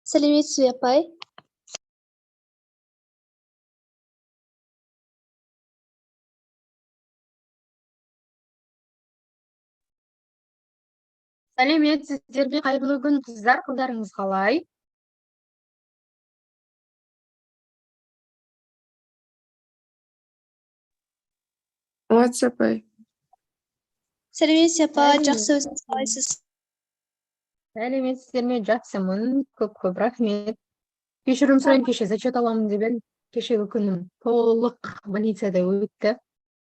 Сәлеметсіз бе, апай? Сәлеметсіздер ме, қайырлы күн, қыздар, қалдарыңыз қалай? Саламатсыз, апай. Сәлеметсіз, апа, жақсы, Сәлеметсіз. Өзіңіз қалайсыз? Сәлеметсіздер ме, жақсымын, көп көп рахмет. Кешірім сұраймын, кеше зачет аламын деп едім. Кешегі күнім толық больницада өтті.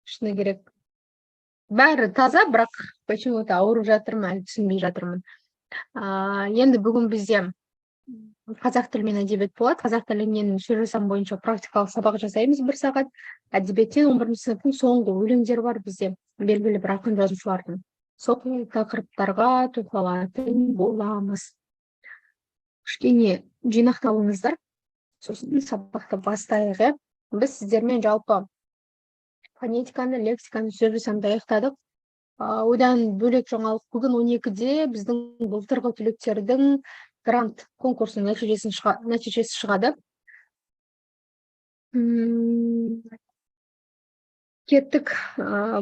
Шыны керек. Бәрі таза, бірақ почему-то ауырып жатырмын, әлі түсінбей жатырмын. Енді бүгін бізде қазақ тілі мен әдебиет болады. Қазақ тілінен сөз жасам бойынша практикалық сабақ жасаймыз бір сағат. Әдебиеттен 11 сыныптың соңғы өлеңдері бар бізде, белгілі бір ақын жазушылардың. Сол тақырыптарға тоқталатын боламыз. Кішкене жинақталыңыздар, сосын сабақты бастайық, иә. Біз сіздермен жалпы фонетиканы, лексиканы, сөз жасамды аяқтадық. Одан бөлек жаңалық: бүгін 12-де біздің былтырғы түлектердің грант конкурсының нәтижесі шығады. Кеттік,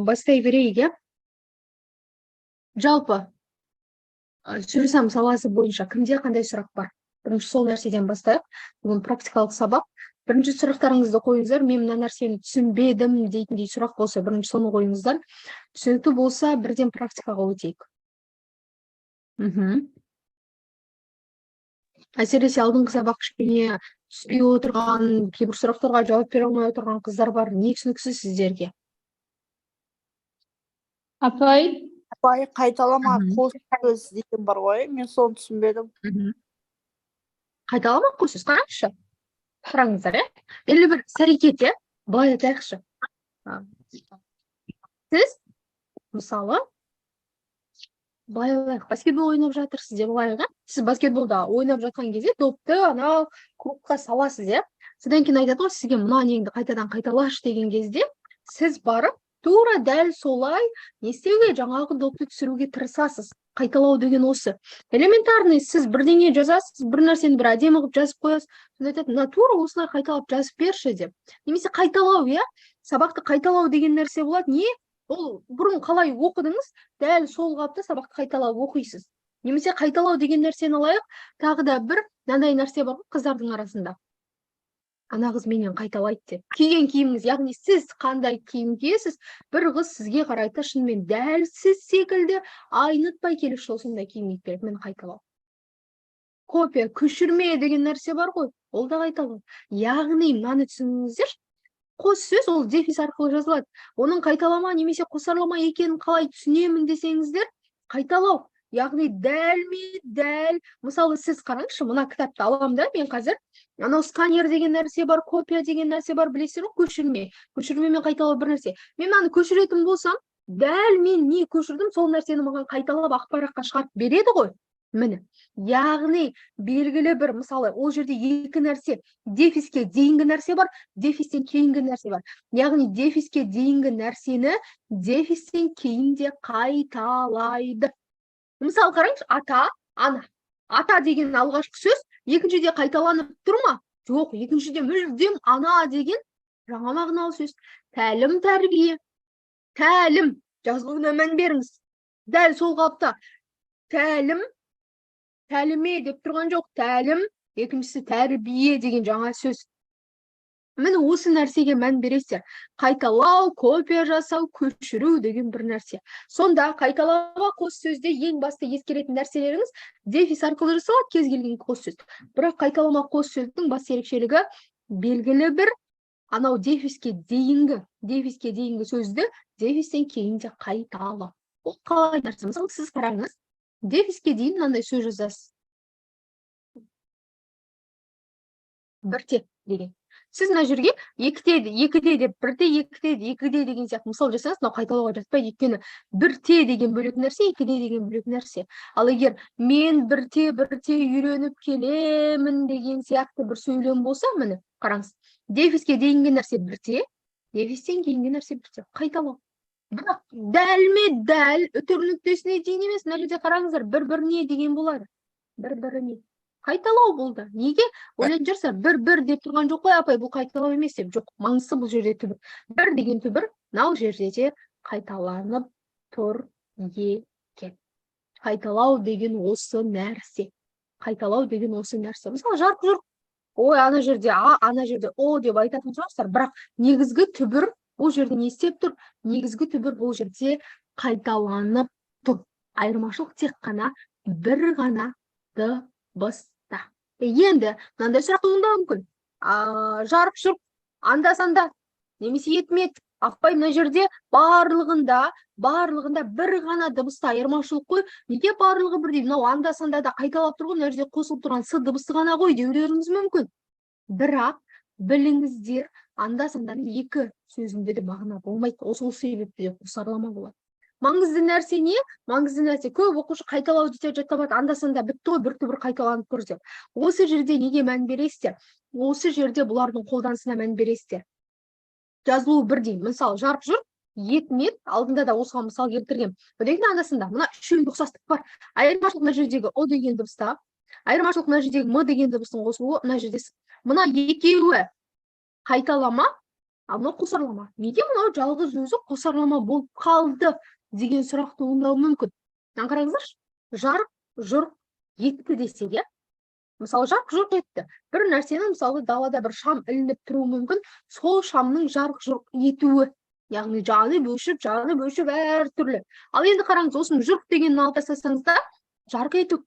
бастай берейік, иә. Жалпы сөз жасам саласы бойынша кімде қандай сұрақ бар? Бірінші сол нәрседен бастайық. Бүгін практикалық сабақ. Бірінші сұрақтарыңызды қойыңыздар. Мен мына нәрсені түсінбедім дейтіндей сұрақ болса, бірінші соны қойыңыздар. Түсінікті болса, бірден практикаға өтейік. Әсіресе алдыңғы сабақ кішкене түспей отырған, кейбір сұрақтарға жауап бере алмай отырған қыздар бар. Не түсініксіз сіздерге? Апай, Апай, қайталама қос сөз деген бар ғой, мен соны түсінбедім. Қайталама қос сөз, қараңызшы. Қараңыздар, иә? Белгілі бір іс әрекет, иә? Былай айтайықшы. Сіз, мысалы, былай алайық, баскетбол ойнап жатырсыз деп алайық, иә? Сіз баскетболда ойнап жатқан кезде допты анау кругқа саласыз, иә? Содан кейін айтады ғой сізге, мына неңді қайтадан қайталашы деген кезде, сіз барып тура дәл солай не істеуге, жаңағы допты түсіруге тырысасыз. Қайталау деген осы. Элементарный, сіз бірдеңе жазасыз, бір нәрсені бір әдемі қылып жазып қоясыз, сонда айтады, мына тура осылай қайталап жазып берші деп. Немесе қайталау, иә? Сабақты қайталау деген нәрсе болады. Не? Ол бұрын қалай оқыдыңыз, дәл сол қалыпта сабақты қайталап оқисыз. Немесе қайталау деген нәрсені алайық, тағы да бір мынандай нәрсе бар ғой қыздардың арасында. Ана қыз менен қайталайды деп. Киген киіміңіз, яғни сіз қандай киім киесіз, бір қыз сізге қарайды да, шынымен дәл сіз секілді айнытпай келесі жолы сондай киім киіп келеді. Міне, қайталау. Копия, көшірме деген нәрсе бар ғой, ол да қайталау. Яғни мынаны түсініңіздер, қос сөз ол дефис арқылы жазылады. Оның қайталама немесе қосарлама екенін қалай түсінемін десеңіздер, қайталау. Яғни дәлме дәл, мысалы сіз қараңызшы, мына кітапты аламын да, мен қазір анау сканер деген нәрсе бар, копия деген нәрсе бар, білесіздер ғой, көшірме. Көшірме мен қайталау бір нәрсе. Мен мынаны көшіретін болсам, дәл мен не көшірдім, сол нәрсені маған қайталап ақ параққа шығарып береді ғой. Міне, яғни белгілі бір, мысалы, ол жерде екі нәрсе, дефиске дейінгі нәрсе бар, дефистен кейінгі нәрсе бар. Яғни дефиске дейінгі нәрсені дефистен кейін де қайталайды. Мысалы, қараңызшы, ата, ана. Ата деген алғашқы сөз екіншіде қайталанып тұр ма? Жоқ, екіншіде мүлдем ана деген жаңа мағыналы сөз. Тәлім, тәрбие. Тәлім, жазылуына мән беріңіз. Дәл сол қалыпта тәлім, тәліме деп тұрған жоқ, тәлім, екіншісі тәрбие деген жаңа сөз. Міне, осы нәрсеге мән бересіздер. Қайталау, копия жасау, көшіру деген бір нәрсе. Сонда қайталама қос сөзде ең басты ескеретін нәрселеріңіз дефис арқылы жасалады кез келген қос сөз. Бірақ қайталама қос сөздің басты ерекшелігі белгілі бір анау дефиске дейінгі сөзді дефистен кейін де қайталау. Ол қалай нәрсе? Мысалы, сіз қараңыз, дефиске дейін мынандай сөз жазасыз. Бірте деген. Сіз мына жерге екіде, екіде деп, бірте, екіде, екіде деген сияқты мысал жасаңыз, мынау қайталауға жатпайды, өйткені бірте деген бөлек нәрсе, екіде деген бөлек нәрсе. Ал егер мен бірте, бірте үйреніп келемін деген сияқты бір сөйлем болса, міне, қараңыз, дефиске дейінгі нәрсе бірте, дефистен кейінгі нәрсе бірте, қайталау. Бірақ дәлме дәл үтір нүктесіне дейін емес, мына жерде қараңыздар, бір-біріне деген болады. Бір-біріне. Қайталау болды. Неге? Ойлайтын шығарсыздар, бір бір деп тұрған жоқ қой, апай, бұл қайталау емес деп. Жоқ, маңыздысы бұл жерде түбір. Бір деген түбір мынау жерде де қайталанып тұр екен. Қайталау деген осы нәрсе. Қайталау деген осы нәрсе. Мысалы, жарқ жұрқ. Ой, ана жерде а, ана жерде о деп айтатын шығарсыздар, бірақ негізгі түбір бұл жерде не істеп тұр? Негізгі түбір бұл жерде қайталанып тұр. Айырмашылық тек қана бір ғана дыбыста. Енді мынандай сұрақ туындауы мүмкін. Жарқ жұрқ, анда санда немесе етмет. Апай, мына жерде барлығында бір ғана дыбыста айырмашылық қой. Неге барлығы бірдей? Мынау анда санда да қайталап тұр ғой, мына жерде қосылып тұрған с дыбысы ғана ғой деулеріңіз мүмкін. Бірақ біліңіздер, анда санданың екі сөзінде де мағына болмайды. Осы себепті де қосарлама болады. Маңызды нәрсе не? Маңызды нәрсе, көп оқушы қайталау десе жаттап алады, анда санда бітті ғой, бір түбір қайталанып тұр деп. Осы жерде неге мән бересіздер? Осы жерде бұлардың қолданысына мән бересіздер. Жазылуы бірдей. Мысалы, жарқ жұрқ, ет мет, алдында да осыған мысал келтіргем. Одан кейін анда санда мына үшеуінде ұқсастық бар. Айырмашылық мына жердегі о деген дыбыста, айырмашылық мына жердегі м деген дыбыстың қосылуы, мына жерде с. Мына екеуі қайталама, ал мынау қосарлама. Неге мынау жалғыз өзі қосарлама болып қалды деген сұрақ туындауы мүмкін. Мынаны қараңыздаршы, жарқ жұрқ етті десек, иә? Мысалы, жарқ жұрқ етті. Бір нәрсенің, мысалы, далада бір шам ілініп тұруы мүмкін, сол шамның жарқ жұрқ етуі, яғни жанып өшіп, жанып өшіп әртүрлі. Ал енді қараңыз, осының жұрқ дегенін алып тастасаңыз да, жарқ ету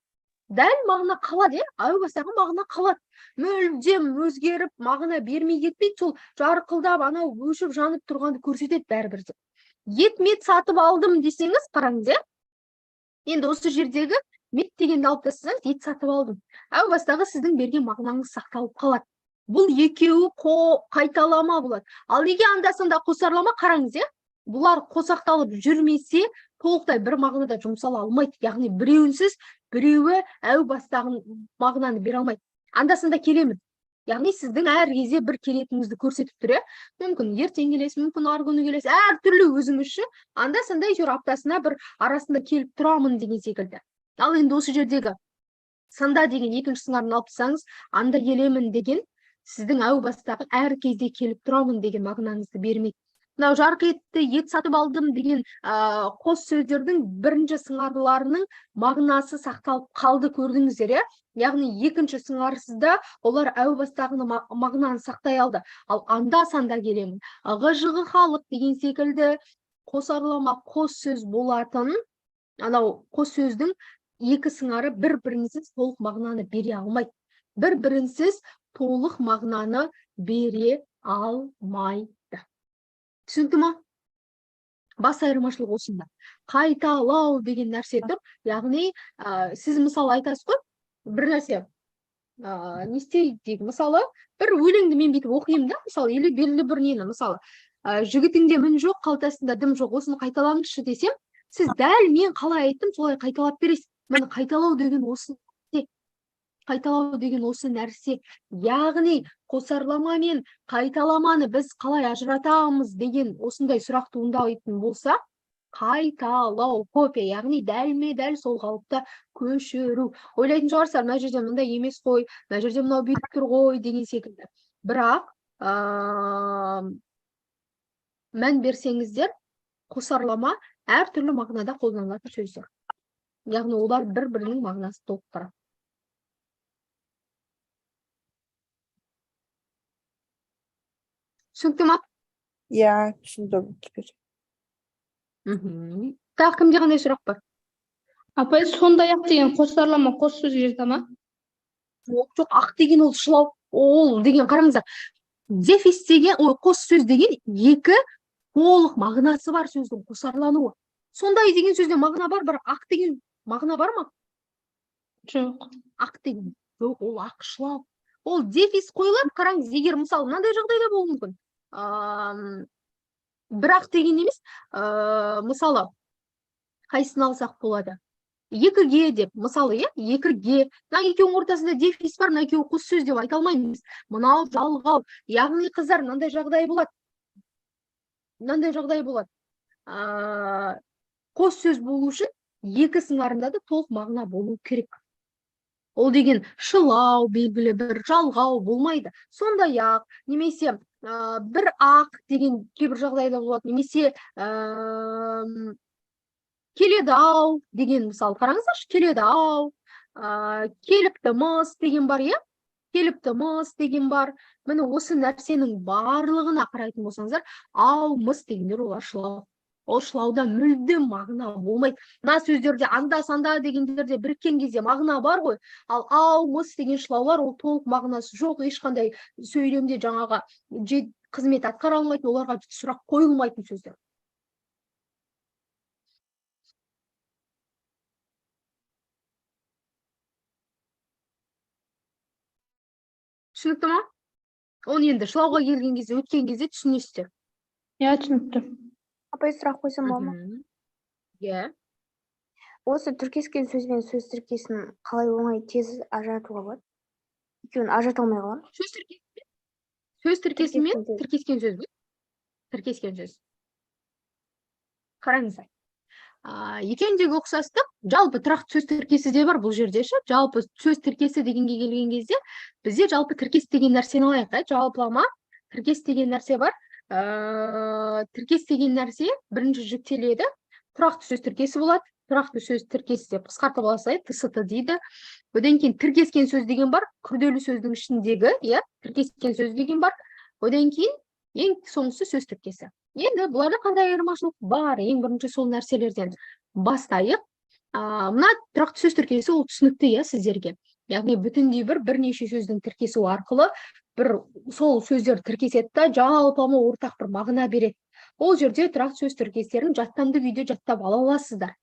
дәл мағына қалады, иә? Әу бастағы мағына қалады. Мүлдем өзгеріп, мағына бермей кетпейді, сол жарқылдап, анау өшіп жанып тұрғанды көрсетеді бәрібір де. Ет мет сатып алдым десеңіз, қараңыз, иә? Енді осы жердегі мет дегенді алып тастасаңыз, ет сатып алдым. Әу бастағы сіздің берген мағынаңыз сақталып қалады. Бұл екеуі қайталама болады. Ал неге анда санда қосарлама, қараңыз, иә? Бұлар қосақталып жүрмесе, толықтай бір мағынада жұмсала алмайды. Яғни біреуінсіз біреуі әу бастағы мағынаны бере алмайды. Анда санда келемін. Яғни сіздің әр кезде бір келетініңізді көрсетіп тұр, иә? Мүмкін ертең келесіз, мүмкін арғы күні келесіз, әртүрлі өзіңізше анда санда әйтеуір аптасына бір арасында келіп тұрамын деген секілді. Ал енді осы жердегі санда деген екінші сыңарын алып тастасаңыз, анда келемін деген сіздің әу бастағы әр кезде келіп тұрамын деген мағынаңызды бермейді. Мынау жарқ етті, ет сатып алдым деген, қос сөздердің бірінші сыңарларының мағынасы сақталып қалды, көрдіңіздер, иә? Яғни екінші сыңарсызда олар әу бастағыны мағынаны сақтай алды. Ал анда санда келемін, ығы жығы халық деген секілді қосарлама қос сөз болатын, анау қос сөздің екі сыңары бір-бірінсіз толық мағынаны бере алмайды. Бір-бірінсіз толық мағынаны бере алмайды. Түсінікті ма? Бас айырмашылық осында. Қайталау деген нәрсе тұр. Яғни, сіз мысалы айтасыз ғой, бір нәрсе, не істейді дейік. Мысалы, бір өлеңді мен бүйтіп оқимын да, мысалы, или белгілі бір нені, мысалы, жігітіңде мін жоқ, қалтасында дым жоқ, осыны қайталаңызшы десем, сіз дәл мен қалай айттым, солай қайталап бересіз. Міне, қайталау деген осы нәрсе. Қайталау деген осы нәрсе. Яғни қосарлама мен қайталаманы біз қалай ажыратамыз деген осындай сұрақ туындайтын болса, қайталау, копия, яғни дәлме дәл сол қалыпта көшіру. Ойлайтын шығарсыздар, мына жерде мындай емес қой, мына жерде мынау бүйтіп тұр ғой деген секілді. Бірақ, мән берсеңіздер, қосарлама әртүрлі мағынада қолданылатын сөздер. Яғни олар бір-бірінің мағынасын толықтырады. Түсінікті ма? Иә, түсіндім теперь. Тағы кімде қандай сұрақ бар? Апай, сондай-ақ деген қосарлама қос сөзге жата ма? Жоқ, жоқ, ақ деген ол шылау, ол деген қараңыздар. Дефис деген, ой, қос сөз деген екі толық мағынасы бар сөздің қосарлануы. Сондай деген сөзде мағына бар, бірақ ақ деген мағына бар ма? Жоқ. Ақ деген жоқ, ол ақ шылау. Ол дефис қойылады, қараңыз, егер мысалы мынандай жағдайда болуы мүмкін. Бірақ деген емес, мысалы, қайсысын алсақ болады? Екіге деп, мысалы, иә, екіге. Мына екеуінің ортасында дефис бар, мына екеуі қос сөз деп айта алмаймыз. Мынау жалғау. Яғни, қыздар, мынандай жағдай болады. Мынандай жағдай болады. Қос сөз болу үшін екі сыңарында да толық мағына болу керек. Ол деген шылау, белгілі бір жалғау болмайды. Сондай-ақ, немесе бір ақ деген кейбір жағдайда болады, немесе келеді ау деген, мысалы, қараңыздаршы, келеді ау, келіпті мыс деген бар, иә? Келіпті мыс деген бар. Міне, осы нәрсенің барлығына қарайтын болсаңыздар, ау, мыс дегендер олар шылау. Ол шылауда мүлдем мағына болмайды. Мына сөздерде анда-санда дегендерде біріккен кезде мағына бар ғой. Ал ау, мыс деген шылаулар ол толық мағынасы жоқ, ешқандай сөйлемде жаңағы қызмет атқара алмайтын, оларға сұрақ қойылмайтын сөздер. Түсінікті ма? Оны енді шылауға келген кезде, өткен кезде түсінесіздер. Иә, түсінікті. Апай, сұрақ қойсам болады ма? Иә. Осы тіркескен сөз бен сөз тіркесін қалай оңай тез ажыратуға болады? Екеуін ажырата алмай қаламын. Сөз тіркесі, сөз тіркесі мен Тіркескен сөз. тіркескен сөз бе? Тіркескен сөз. Қараңыздар. Екеуіндегі ұқсастық, жалпы тұрақты сөз тіркесі де бар бұл жерде ше. Жалпы сөз тіркесі дегенге келген кезде бізде жалпы тіркес деген нәрсені алайық, ә? Жалпылама тіркес деген нәрсе бар. Тіркес деген нәрсе бірінші жүктеледі, тұрақты сөз тіркесі болады, тұрақты сөз тіркесі деп қысқартып алса, ТСТ дейді. Одан кейін тіркескен сөз деген бар, күрделі сөздің ішіндегі, иә, тіркескен сөз деген бар. Одан кейін ең соңғысы сөз тіркесі. Енді бұларда қандай айырмашылық бар? Ең бірінші сол нәрселерден бастайық. Мына тұрақты сөз тіркесі ол түсінікті, иә, сіздерге. Яғни бүтіндей бірнеше сөздің тіркесуі арқылы бір сол сөздер тіркеседі да жалпылама ортақ бір мағына береді. Ол жерде тұрақты сөз тіркестерін жаттанды күйде жаттап ала аласыздар.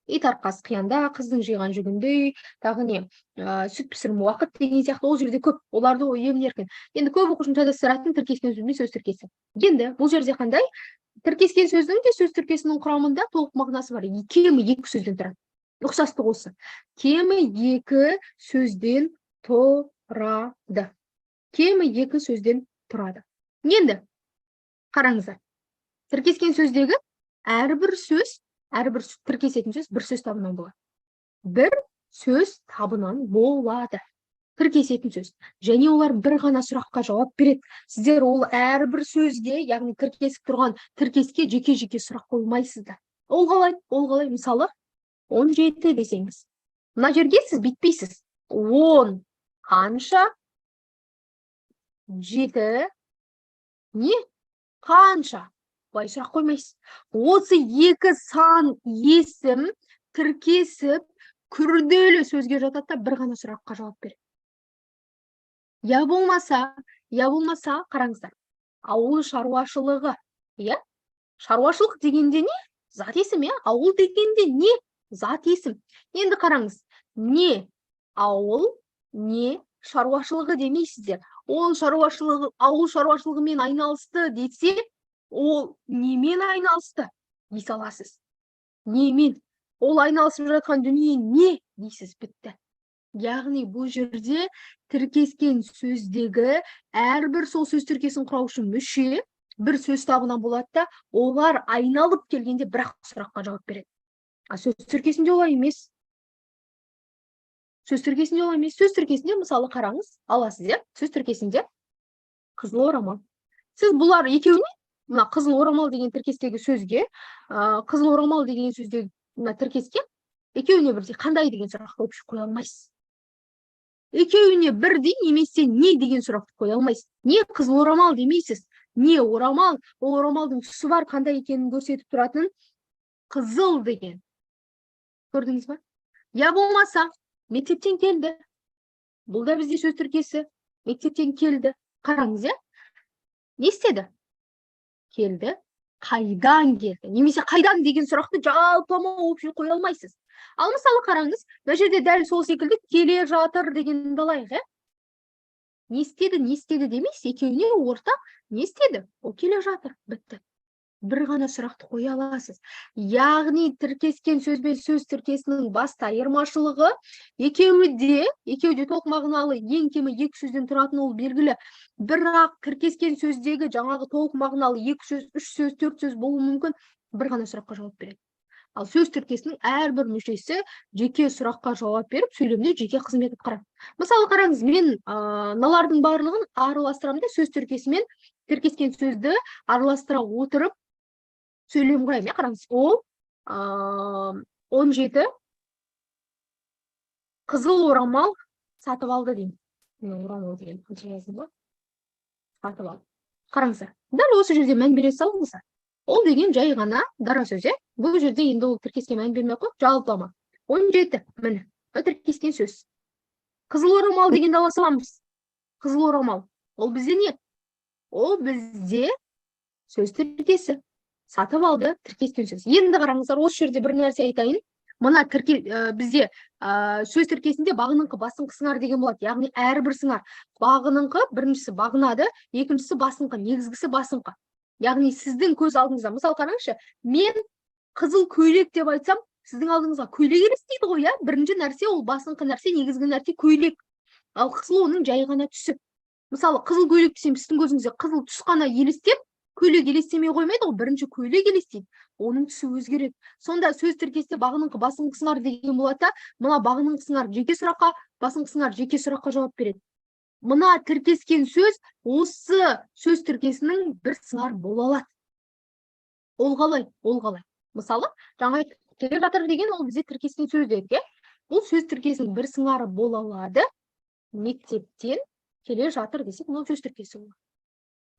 Ит арқасы қиянда, қыздың жиған жүгіндей, тағы не, сүт пісірім уақыт деген сияқты ол жерде көп, оларды емін еркін. Енді көп оқушының шатастыратын тіркескен сөз бен сөз тіркесі. Енді бұл жерде қандай? Тіркескен сөздің де сөз тіркесінің құрамында толық мағынасы бар. Кемі екі сөзден тұрады. Ұқсастық осы. Кемі екі сөзден тұрады. Кемі екі сөзден тұрады. Енді қараңыздар. Тіркескен сөздегі әрбір сөз, әрбір тіркесетін сөз бір сөз табынан болады. Бір сөз табынан болады. Тіркесетін сөз. Және олар бір ғана сұраққа жауап береді. Сіздер ол әрбір сөзге, яғни тіркесіп тұрған тіркеске жеке-жеке сұрақ қоймайсыздар. Ол қалай? Ол қалай? Мысалы, 17 десеңіз. Мына жерге сіз бүйтпейсіз. 10 қанша? 7 не? Қанша? Былай сұрақ қоймайсыз. Осы екі сан есім тіркесіп күрделі сөзге жатады да бір ғана сұраққа жауап береді. Я болмаса, я болмаса, қараңыздар. Ауыл шаруашылығы, иә? Шаруашылық дегенде не? Зат есім, иә? Ауыл дегенде не? Зат есім. Енді қараңыз, не ауыл, не шаруашылығы демейсіздер. Ол шаруашылығы, ауыл шаруашылығымен айналысты десе, ол немен айналысты дей саласыз. Немен? Ол айналысып жатқан дүние не дейсіз, бітті. Яғни бұл жерде тіркескен сөздегі әрбір сол сөз тіркесін құраушы мүше бір сөз табынан болады да, олар айналып келгенде бір-ақ сұраққа жауап береді. А сөз тіркесінде олай емес. Сөз тіркесінде олай емес. Сөз тіркесінде, мысалы, қараңыз, аласыз, иә? Сөз тіркесінде қызыл орамал. Сіз бұлар екеуіне, мына қызыл орамал деген тіркестегі сөзге, қызыл орамал деген сөздегі мына тіркеске екеуіне бірдей қандай деген сұрақты вообще қоя алмайсыз. Екеуіне бірдей немесе не деген сұрақты қоя алмайсыз. Не қызыл орамал демейсіз, не орамал, ол орамалдың түсі бар, қандай екенін көрсетіп тұратын қызыл деген. Көрдіңіз ба? Я болмаса, мектептен келді. Бұл да бізде сөз тіркесі. Мектептен келді. Қараңыз, иә? Не істеді? Келді. Қайдан келді? Немесе қайдан деген сұрақты жалпылама вообще қоя алмайсыз. Ал мысалы қараңыз, мына жерде дәл сол секілді келе жатыр дегенді алайық, иә? Не істеді, не істеді демейсіз, екеуіне ортақ не істеді? Ол келе жатыр, бітті. Бір ғана сұрақты қоя аласыз. Яғни тіркескен сөз бен сөз тіркесінің басты айырмашылығы екеуі де толық мағыналы, ең кемі екі сөзден тұратын ол белгілі. Бірақ тіркескен сөздегі жаңағы толық мағыналы екі сөз, үш сөз, төрт сөз болуы мүмкін, бір ғана сұраққа жауап береді. Ал сөз тіркесінің әрбір мүшесі жеке сұраққа жауап беріп, сөйлемде жеке қызмет атқарады. Мысалы қараңыз, мен мыналардың барлығын араластырамын да, сөз тіркесімен тіркескен сөзді араластыра отырып сөйлем құраймын. Қараңыз, ол 17 қызыл орамал сатып алды деймін. Мен орамал деген қанша жаздым ба? Сатып алды. Қараңыздар, дәл осы жерде мән бере салыңыздар. Ол деген жай ғана дара сөз, иә? Бұл жерде енді ол тіркеске мән бермей ақ қойып, жалпылама. 17, міне, тіркескен сөз. Қызыл орамал дегенді ала саламыз. Қызыл орамал. Ол бізде не? Ол бізде сөз тіркесі. Сатып алды, тіркескен сөз. Енді қараңыздар, осы жерде бір нәрсе айтайын. Мына бізде сөз тіркесінде бағыныңқы, басыңқы сыңар деген болады. Яғни әрбір сыңар. Бағыныңқы, біріншісі бағынады, екіншісі басыңқы, негізгісі басыңқы. Яғни сіздің көз алдыңызда, мысалы қараңызшы, мен қызыл көйлек деп айтсам, сіздің алдыңызға көйлек елестейді ғой, иә? Бірінші нәрсе ол басыңқы нәрсе, негізгі нәрсе көйлек. Ал қызыл оның жай ғана түсі. Мысалы, қызыл көйлек десем, сіздің көзіңізге қызыл түс қана елестеп, көйлек елестемей қоймайды ғой, бірінші көйлек елестейді, оның түсі өзгереді. Сонда сөз тіркесінде бағыныңқы, басыңқы сыңар деген болады да, мына бағыныңқы сыңар жеке сұраққа, басыңқы сыңар жеке сұраққа жауап береді. Мына тіркескен сөз осы сөз тіркесінің бір сыңар бола алады. Ол қалай? Ол қалай? Мысалы, жаңа айттық, келе жатыр деген ол бізде тіркескен сөз дедік, иә? Бұл сөз тіркесінің бір сыңары бола алады. Мектептен келе жатыр десек, мынау сөз тіркесі болады.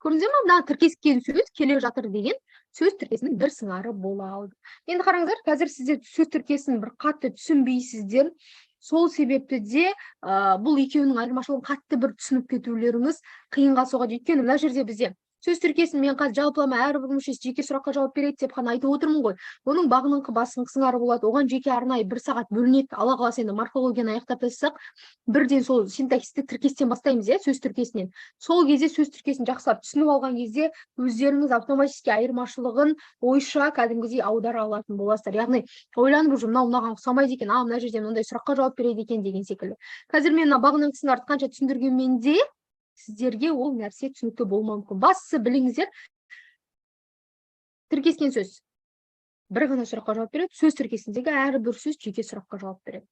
Көрдіңіздер ме? Мына тіркескен сөз келе жатыр деген сөз тіркесінің бір сыңары бола алды. Енді қараңыздар, қазір сіздер сөз тіркесін бір қатты түсінбейсіздер. Сол себепті де, бұл екеуінің айырмашылығын қатты бір түсініп кетулеріңіз қиынға соғады. Өйткені мына жерде бізде сөз тіркесін мен қазір жалпылама әрбір мүшесі жеке сұраққа жауап береді деп қана айтып отырмын ғой. Оның бағыныңқы басыңқы сыңары болады. Оған жеке арнайы бір сағат бөлінеді. Алла қаласа енді морфологияны аяқтап тастасақ, бірден сол синтаксистік тіркестен бастаймыз, иә, сөз тіркесінен. Сол кезде сөз тіркесін жақсылап түсініп алған кезде өздеріңіз автоматически айырмашылығын ойша кәдімгідей аудара алатын боласыздар. Яғни ойланып уже мынау мынаған ұқсамайды екен, а мына жерде мынандай сұраққа жауап береді екен деген секілді. Қазір мен мына бағыныңқы сыңарды қанша түсіндіргенмен де сіздерге ол нәрсе түсінікті болмауы мүмкін. Бастысы біліңіздер, тіркескен сөз бір ғана сұраққа жауап береді, сөз тіркесіндегі әрбір сөз жеке сұраққа жауап береді.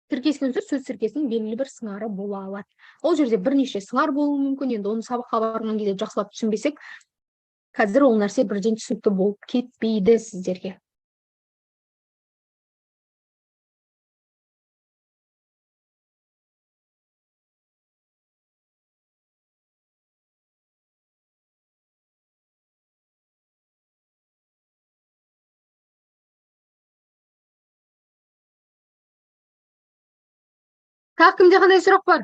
Тіркескен сөз сөз тіркесінің белгілі бір сыңары бола алады. Ол жерде бірнеше сыңар болуы мүмкін. Енді оны сабаққа барған кезде жақсылап түсінбесек, қазір ол нәрсе бірден түсінікті болып кетпейді сіздерге. Тағы кімде қандай сұрақ бар?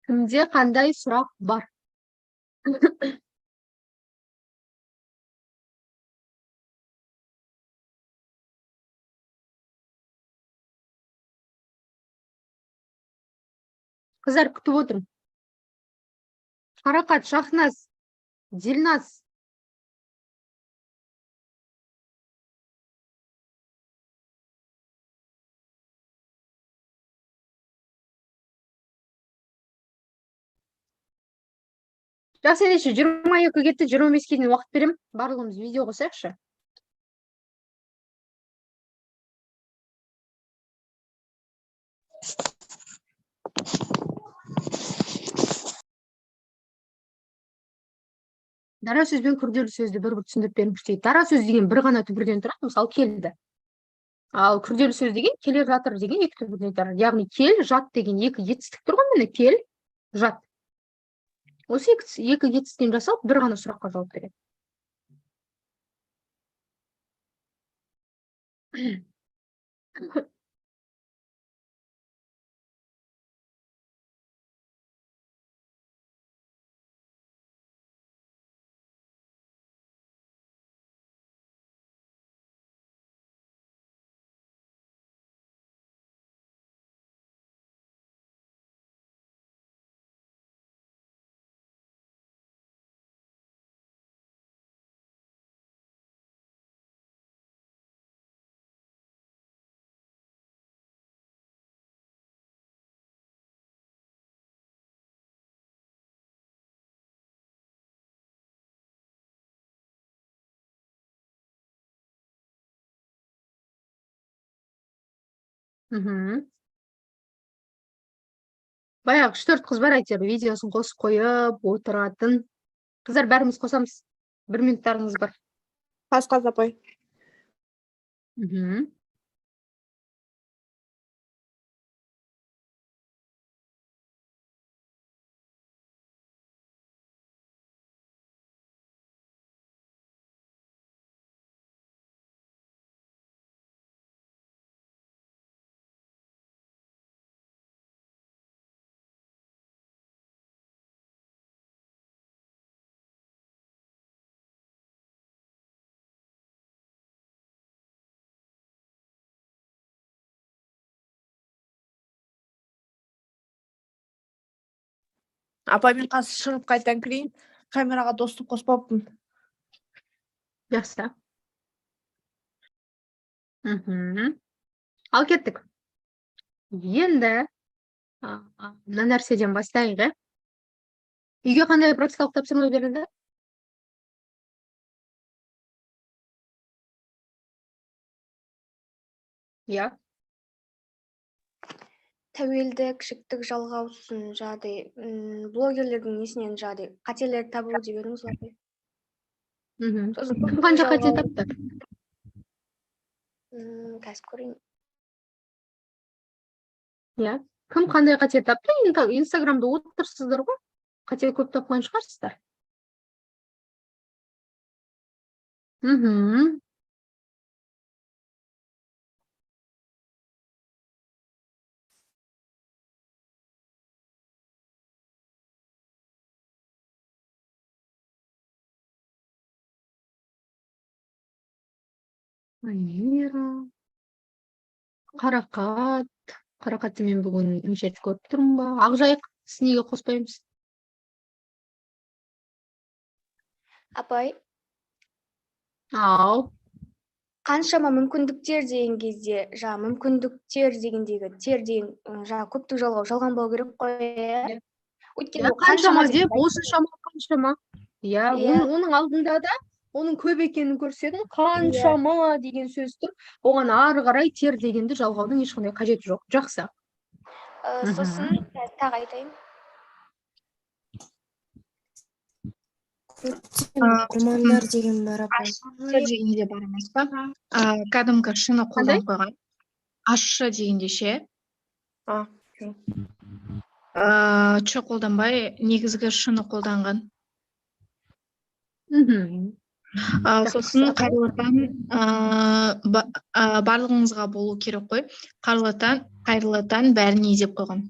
Кімде қандай сұрақ бар? Қыздар, күтіп отырмын. Қарақат, Шахназ, Дилназ. Жақсы, ендеше 22 кетті, 25-ке дейін уақыт беремін. Барлығымыз видео қосайықшы. Дара сөз бен күрделі сөзді бір-бір түсіндіріп беріңізші дейді. Дара сөз деген бір ғана түбірден тұрады, мысалы келді. Ал күрделі сөз деген келе жатыр деген екі түбірден тұрады. Яғни кел, жат деген екі етістік тұр ғой, міне кел, жат. Осы екі етістіктен жасалып, бір ғана сұраққа жауап береді. Мхм. Баяғы 3-4 қыз бар, әйтеуір видеосын қосып қойып отыратын. Қыздар, бәріміз қосамыз. 1 минуттарыңыз бар. Қаз апай. Мхм. Апай, мен қазір шығып қайтадан кірейін. Камераға доступ қоспаппын. Жақсы. Мхм. Ал кеттік. Енді мына нәрседен бастайық, ә? Үйге қандай практикалық тапсырма берілді? Иә. Тәуелдік, жіктік жалғау, сосын жаңағыдай блогерлердің несінен жаңағыдай қателерді табу деп едіңіз ғой апай. Мхм. Сосын Кім қанша қате жалғау. тапты? Қазір көрейін. Иә. Кім қандай қате тапты? Енді Инстаграмда отырсыздар ғой. Қате көп тапқан шығарсыздар. Мхм. Амира, Қарақат, Қарақатты мен бүгін неше рет көріп тұрмын ба? Ақжайық, сіз неге қоспаймыз? Апай. Ау. Қаншама мүмкіндіктер деген кезде, жаңа мүмкіндіктер дегендегі тер деген, жаңа көптік жалғау жалғанбау керек қой, иә? Өйткені Иә, ол қаншама қаншама деп, деп осыншама қаншама. Иә, Иә. оның алдында да оның көп екенін көрсететін қаншама деген сөз тұр. Оған ары қарай тер дегенді жалғаудың ешқандай қажеті жоқ. Жақсы. Сосын тағы айтайын. Романдар деген бар, апай. Ащы дегенде бар емес па? Кәдімгі шыны Қандай? қолданып қойған. Ащы дегенде ше? А, жоқ. Ч қолданбай, негізгі шыны қолданған. Мхм. Жақсы. Сосын қайырлы таң, барлығыңызға болу керек қой. Қайырлы таң, қайырлы таң бәріне деп қойған.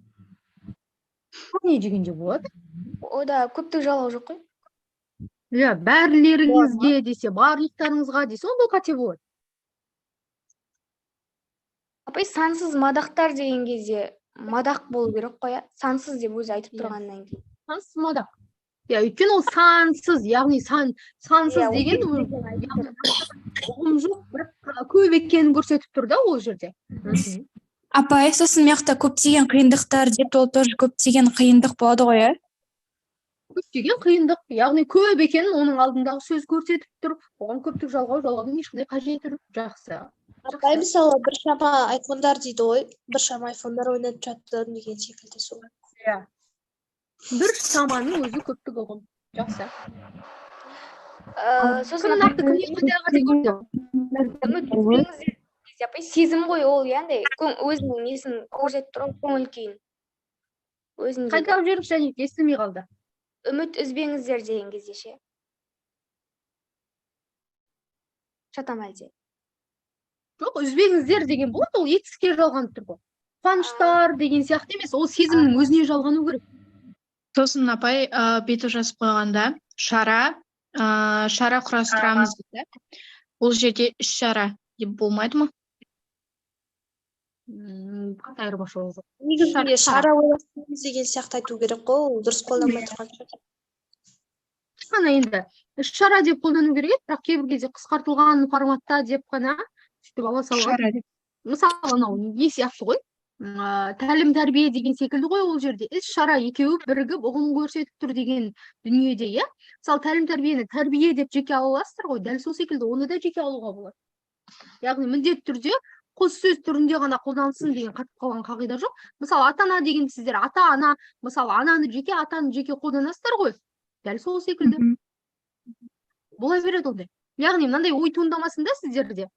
Не дегенде болады? Ода көптік жалғау жоқ қой. Иә, бәрлеріңізге десе, барлықтарыңызға десе, онда қате болады. Апай, сансыз мадақтар деген кезде мадақ болу керек қой, иә? Сансыз деп өзі айтып Иә. тұрғаннан кейін. Сансыз мадақ. Иә, өйткені ол сансыз, яғни сансыз Иә, ол деген көптік ол деген айтып яғни тұр. ұғым жоқ, бірақ көп екенін көрсетіп тұр да ол жерде. Мхм. Апай, сосын мына жақта көптеген қиындықтар деп, ол тоже көптеген қиындық болады ғой, иә? Көптеген қиындық, яғни көп екенін оның алдындағы сөз көрсетіп тұр. Оған көптік жалғау жалғаудың ешқандай қажеті жоқ. Жақсы. Апай, Жақсы. мысалы, біршама айфондар дейді ғой, біршама айфондар ойнатып жатты деген секілді сол. Иә. Бір шаманың өзі көптік ұғым. Жақсы. Сосын Кім нақты кімге қандай қате көрді? Үміт үзбеңіздер кезде, апай, сезім ғой ол, иә, андай өзінің несін көрсетіп тұр ғой, көңіл күйін. Өзіндегі. Қайталап жіберіңізші, Жәнібек, естілмей қалды. Үміт үзбеңіздер деген кезде ше. Жатам әлде? Жоқ, үзбеңіздер деген болады, ол етістікке жалғанып тұр ғой. Қуаныштар деген сияқты емес, ол сезімнің өзіне жалғану керек. Сосын апай, бүйтіп жазып қойғанда, шара құрастырамыз дейді. Ол жерде іс шара деп болмайды ма? Қатты айырмашылығы жоқ. Негізінде Шара. шара ойластырамыз деген сияқты айту керек қой, ол дұрыс қолданбай тұрған шығар. Қана енді іс шара деп қолдану керек еді, бірақ кейбір кезде қысқартылған форматта деп қана сөйтіп ала салған. Шара деп. Мысалы, анау не сияқты ғой? Тәлім тәрбие деген секілді ғой ол жерде. Іс шара екеуі бірігіп ұғым көрсетіп тұр деген дүниеде, иә? Мысалы, тәлім тәрбиені тәрбие деп жеке ала аласыздар ғой, дәл сол секілді оны да жеке алуға болады. Яғни міндетті түрде Қос сөз түрінде ғана қолданылсын деген қатып қалған қағида жоқ. Мысалы, ата ана деген сіздер ата ана, мысалы, ананы жеке, атаны жеке қолданасыздар ғой. Дәл сол секілді. Бола береді ондай. Яғни мынандай ой туындамасын да сіздерде.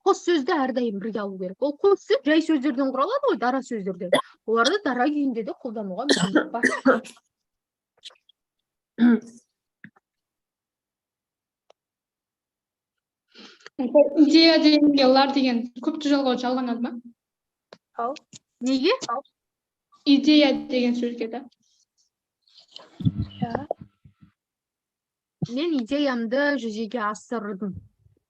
Қос сөзді әрдайым бірге алу керек. Ол қос сөз жай сөздерден құралады ғой, дара сөздерден. Оларды дара күйінде де қолдануға мүмкіндік бар. Идея дегенге лар деген көпті жалғау жалғанады ма? Неге? Идея деген сөзге да. Иә. Мен идеямды жүзеге асырдым.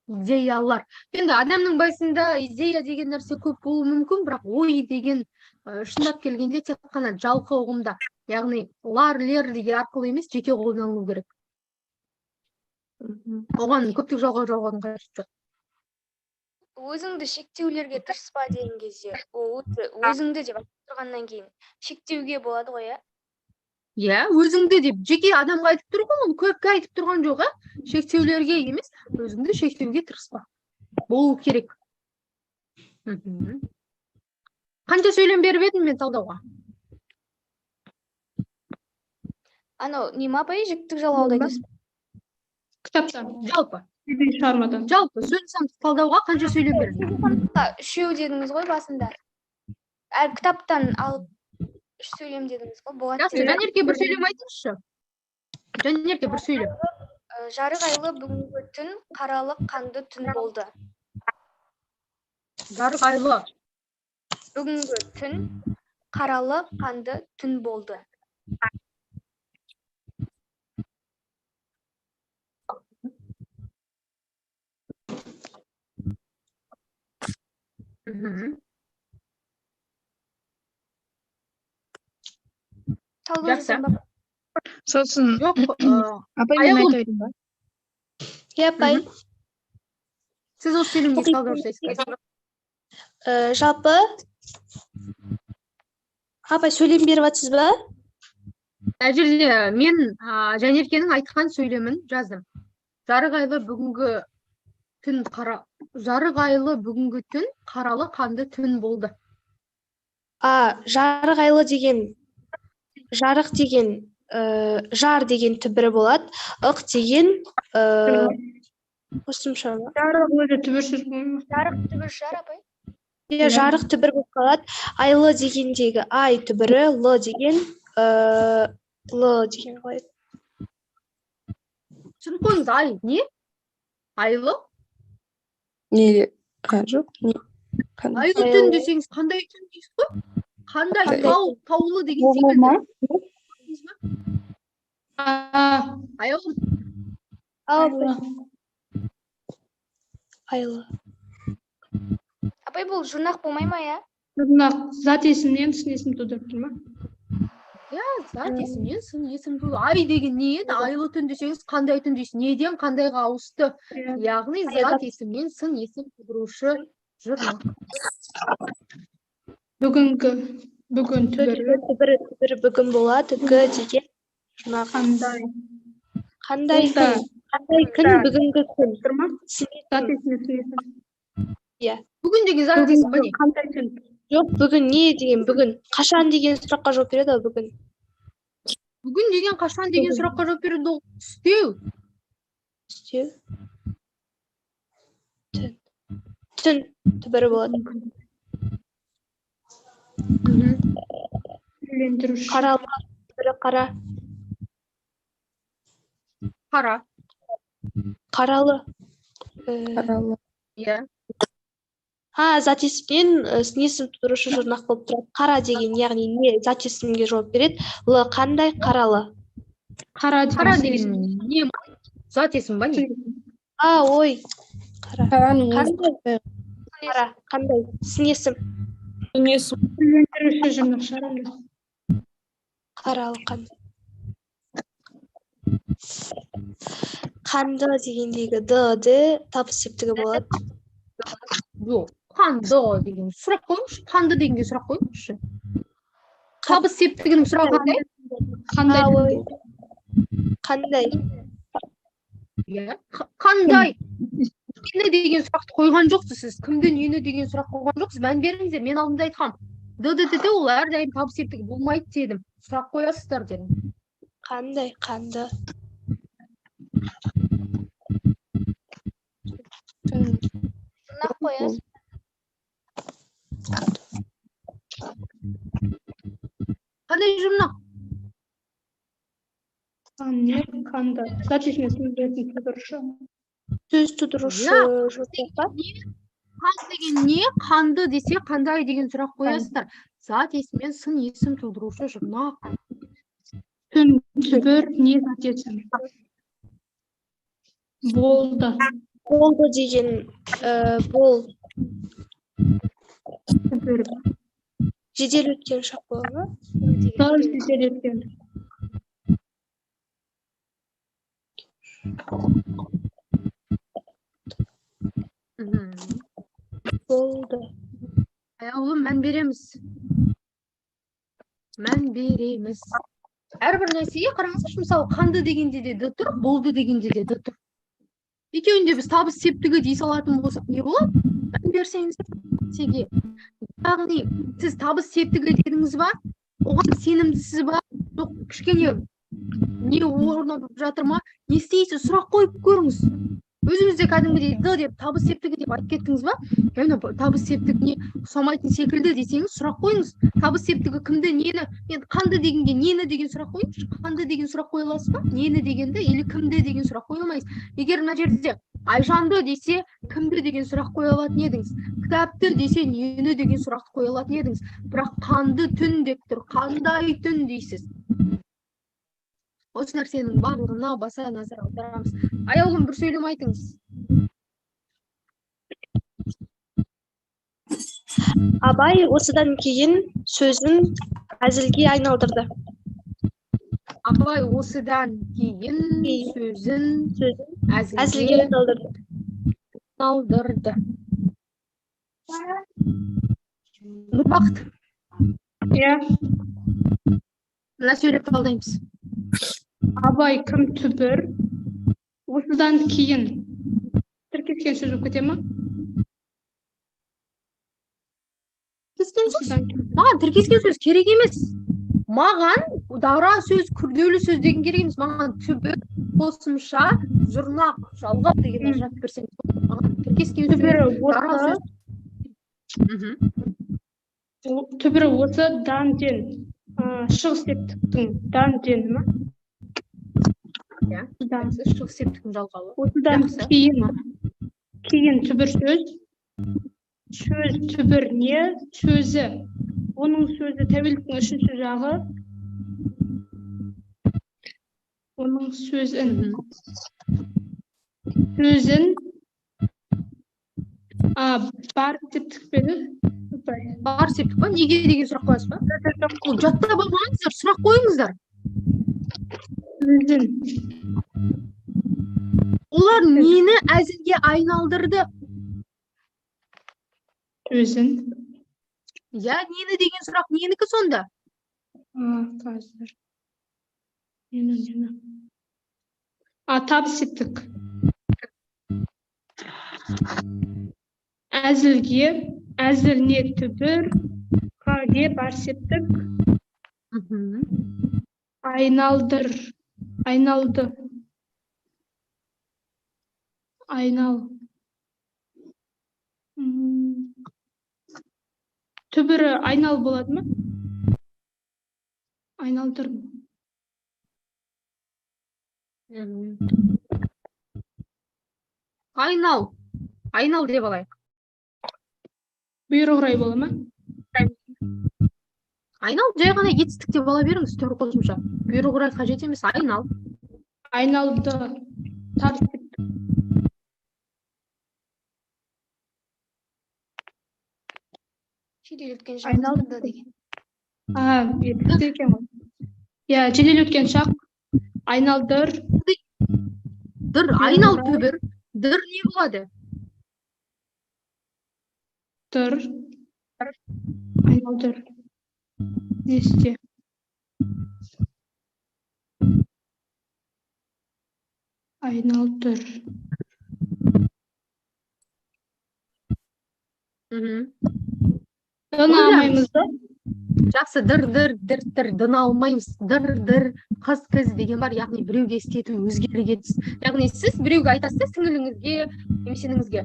Идеялар. Енді адамның басында идея деген нәрсе көп болуы мүмкін, бірақ ой деген шындап келгенде тек қана жалқы ұғымда, яғни лар, лер деген арқылы емес, жеке қолданылу керек. Оған көптік жалғау жалғаудың қажеті жоқ. Өзіңді шектеулерге тырыспа деген кезде, ол өзіңді деп айтып тұрғаннан кейін шектеуге болады ғой, иә? Иә, өзіңді деп жеке адамға айтып тұр ғой, ол көпке айтып тұрған жоқ, ә? Шектеулерге емес, өзіңді шектеуге тырыспа. Болу керек. Қанша сөйлем беріп едім мен талдауға? Анау не ма апай, жіктік жалғауды айтасыз ба? Кітаптан. Жалпы. Әдеби шығармадан. Жалпы сөз санды талдауға қанша сөйлем бердім? Үшеу дедіңіз ғой басында. Әр кітаптан алып үш сөйлем дедіңіз ғой, болады Жақсы, деп. Жанерке бір сөйлем айтыңызшы. Жанерке бір сөйлем. Жарық айлы бүгінгі түн қаралы қанды түн болды. Жарық айлы. Бүгінгі түн қаралы қанды түн болды. Талдау Жақсы. жасайын ба? Сосын Жоқ, апай, мен Аяулым. айта берейін ба? Иә, апай. Сіз осы сөйлемге талдау жасайсыз ба? Жалпы апай, сөйлем беріп жатсыз ба? Ә жерде мен Жанеркенің айтқан сөйлемін жаздым. Жарық айлы бүгінгі түн қара, жарық айлы бүгінгі түн қаралы қанды түн болды. Жарық айлы деген, жарық деген, жар деген түбірі болады, ық деген, қосымша ма? Жарық өзі түбір сөз болмай ма? Жарық түбір шығар, апай? Иә, жарық түбір болып қалады. Айлы дегендегі ай түбірі, л деген, л деген қалай? Түсініп қойыңыз, ай не? Айлы? Не? А, жоқ, не? Қандай? Айлы түн десеңіз, қандай түн дейсіз ғой? Қандай Қандай? тау, таулы деген Болмай секілді. ма? Көрдіңіз бе? Айлы. Айлы. Айлы. Апай, бұл жұрнақ болмай ма, иә? Жұрнақ зат есімнен сын есім тудырып тұр ма? Иә, зат есімнен сын есім тудырып. Ай деген не еді? Айлы түн десеңіз, қандай түн дейсіз? Неден қандайға ауысты? Яғни зат есімнен сын есім тудырушы жұрнақ. Бүгінгі, бүгін түбірі. Түбірі, түбірі бүгін болады. Г деген жұрнақ. Қандай? Қандай Бұл да күн? Қандай күн? Бүгінгі күн. Тұр ма? Сын Зат есім. есімнен сын есім. Иә. Бүгін деген зат есім ба не? Қандай түн? Жоқ, бүгін не деген бүгін? Қашан деген сұраққа жауап береді ғой бүгін. Бүгін деген қашан деген сұраққа жауап береді ол түстеу. Түстеу. Түн. Түн түбірі болады. Үйлендіруші. Қаралы түбірі қара. Қара. Қаралы. Қаралы. Иә. Зат есімнен сын есім тудырушы жұрнақ болып тұрады. Қара деген, яғни не зат есімге жауап береді. Л қандай? Қаралы. Қара деген Қара сын деген есім. не ма? Зат есім ба не? Ой. Қара. Қараның өзі Қандай? Қара. Қандай? Сын есім. сын есім. Үйлендіруші жұрнақ шығар енді. Қаралы қандай? Қанды дегендегі д, д табыс септігі болады. Жоқ, қанды деген сұрақ қойыңызшы. Қанды дегенге сұрақ қойыңызшы. Табыс септігінің сұрағы қандай? Қандай? Ой. Қандай? Иә, қандай? Нені деген сұрақты қойған жоқсыз сіз. Кімді, нені деген сұрақ қойған жоқсыз. Мән беріңіздер, мен алдында айтқам. Д, Д, Т, Т ол әрдайым табыс септігі болмайды дедім. Сұрақ қоясыздар дедім. Қандай, қанды. Түн. Жұрнақ қоясыз. Қандай жұрнақ? Не, қанды. Зат есіммен сөз беретін тудырушы. Сөз тудырушы Иә. жұрнақ па? Қан деген не? Қанды десе қандай деген сұрақ қоясыздар. Зат есіммен сын есім тудырушы жұрнақ. Түн, түбір, не зат есім. Болды. Болды деген бол. Түбір. Жедел өткен шақ бола ма? Дал жедел өткен. Болды. Аяулым, мән береміз. Мән береміз. Әрбір нәрсеге қараңыздаршы, мысалы, қанды дегенде де д тұр, болды дегенде де д тұр. Екеуінде біз табыс септігі дей салатын болсақ, не болады? Мән берсеңіз нәрсеге. Яғни, сіз табыс септігі дедіңіз ба? Оған сенімдісіз ба? Жоқ, кішкене не орнап жатыр ма? Не істейсіз? Сұрақ қойып көріңіз. Өзіңіз де кәдімгідей д деп табыс септігі деп айтып кеттіңіз ба? Яғни табыс септігіне ұқсамайтын секілді десеңіз, сұрақ қойыңыз. Табыс септігі кімді, нені? Енді қанды дегенге нені деген сұрақ қойыңызшы. Қанды деген сұрақ қоя аласыз ба? Нені дегенді или кімді деген сұрақ қоя алмайсыз. Егер мына жерде Айжанды десе, кімді деген сұрақ қоя алатын едіңіз. Кітапты десе, нені деген сұрақты қоя алатын едіңіз. Бірақ қанды түн деп тұр. Қандай түн дейсіз? Осы нәрсенің барлығына баса назар аударамыз. Аяулым, бір сөйлем айтыңыз. Абай осыдан кейін сөзін әзілге айналдырды. Абай осыдан кейін сөзін әзілге айналдырды. Айналдырды. Нұрбақыт. Иә. Мына сөйлеп талдаймыз. Абай кім түбір, осыдан кейін тіркескен сөз болып кете ма? Тіркескен сөз? Маған тіркескен сөз керек емес. Маған дара сөз, күрделі сөз деген керек емес. Маған түбір, қосымша, жұрнақ, жалғап деген ажыратып берсеңіз болады. Маған тіркескен сөз, дара сөз. Түбірі осы дан ден. Шығыс септіктің дан дені ма? Иә, шығыс септіктің жалғауы. Осыдан кейін түбір сөз, сөз түбір не, сөзі. Оның сөзі тәуелдіктің үшінші жағы. Оның сөзін. Сөзін бар септік пе еді? Бар септік па? Неге деген сұрақ қоясыз ба? Ол жаттап алмаңыздар, сұрақ қойыңыздар. Сөзін. Олар нені әзілге айналдырды? Сөзін. Иә, нені деген сұрақ ненікі сонда? Қазір. Нені. Табыс септік. Әзілге, әзіл не түбір, қаге бар септік. Айналдыр, айналды. Айнал. Түбірі айнал болады ма? Айналдыр. Айнал. Айнал деп алайық. Бұйрық рай бола ма? Айнал жай ғана етістік деп ала беріңіз, түбір қосымша. Бұйрық рай қажет емес, айнал. Айналды. Жедел өткен шақ Айналды. деген. Етістік екен ғой. Иә, жедел өткен шақ. Айналдыр. Дыр, айнал түбір. Дыр не болады? Дыр. Айналдыр. Не істе? Айналдыр. Мхм. Дыны алмаймыз ба? Жақсы, дыр, дыр, дір, дір, дыны алмаймыз. Дыр, дір, қыз, кіз деген бар, яғни біреуге істету, өзгелік етіс. Яғни сіз біреуге айтасыз да, сіңіліңізге немесе ініңізге,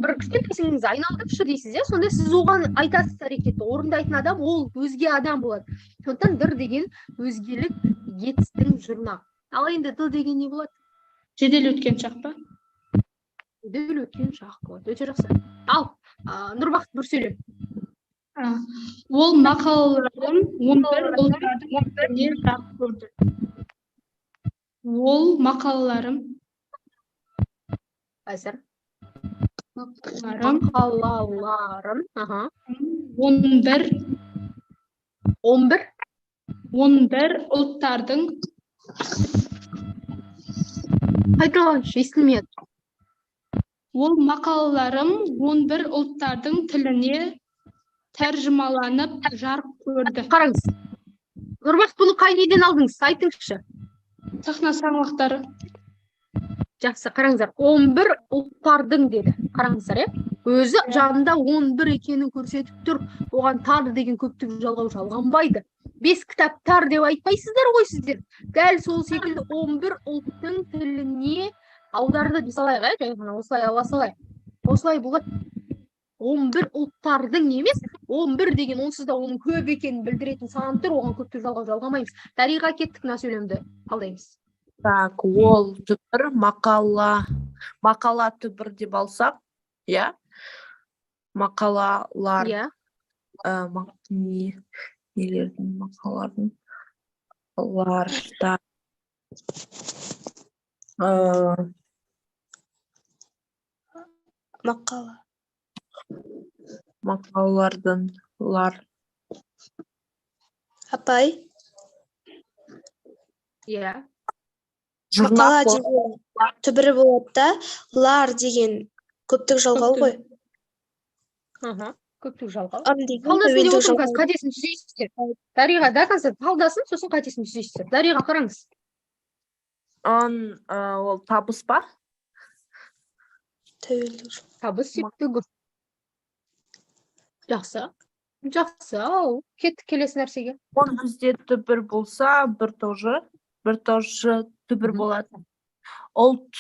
бір кішкентай сіңліңізді айналдыршы дейсіз, иә, сонда сіз оған айтасыз әрекетті, орындайтын адам ол өзге адам болады. Сондықтан дыр деген өзгелік етістің жұрнағы. Ал енді ды деген не болады? Жедел өткен шақ па? Жедел өткен шақ болады. Өте жақсы. Ал, Нұрбақыт, бір сөйлем. Ол мақалаларын 11 ұлттардың тіліне жарық көрді. Ол мақалаларым Әзір. Мақалаларым Мақалаларын, аха. 11 11 11 ұлттардың Қайталаңызшы, естілмеді. Ол мақалаларым 11 ұлттардың тіліне тәржімаланып жарық көрді. Қараңыз. Нұрбақыт, бұны қай неден алдыңыз? Айтыңызшы. Сахна саңлақтары. Жақсы, қараңыздар. 11 ұлттардың деді. Қараңыздар, иә? Өзі жанында 11 екенін көрсетіп тұр. Оған тар деген көптік жалғау жалғанбайды. 5 кітаптар деп айтпайсыздар ғой сіздер. Дәл сол секілді 11 ұлттың тіліне аударды дей салайық, ә? Жай ғана осылай ала салайық. Осылай болады. 11 ұлттардың емес, 11 деген онсыз да оның көп екенін білдіретін сан тұр, оған көптік жалғау жалғамаймыз. Дариға, кеттік, мына сөйлемді талдаймыз. Так, ол түбір, мақала, мақала түбір деп алсақ, иә? Мақалалар, Иә. Не, нелердің, мақалалардың, ларда, Мақала. Мақалалардың, лар. Апай. Иә. Жұрнақ Мақала болады. деген түбірі болады да, лар деген көптік жалғау ғой. Аха, көптік жалғау. Ым деген Талдасын деп тәуелдік отырмын қазір, жалғау. қатесін түзейсіздер. Дариға, до конца талдасын, сосын қатесін түзейсіздер. Дариға, қараңыз. Ын, ол табыс па? Тәуелдік жалғау. Табыс септігі. Жақсы. Жақсы, ал кеттік келесі нәрсеге. Он бізде түбір болса, бір тоже, бір тоже түбір болады. Ұлт,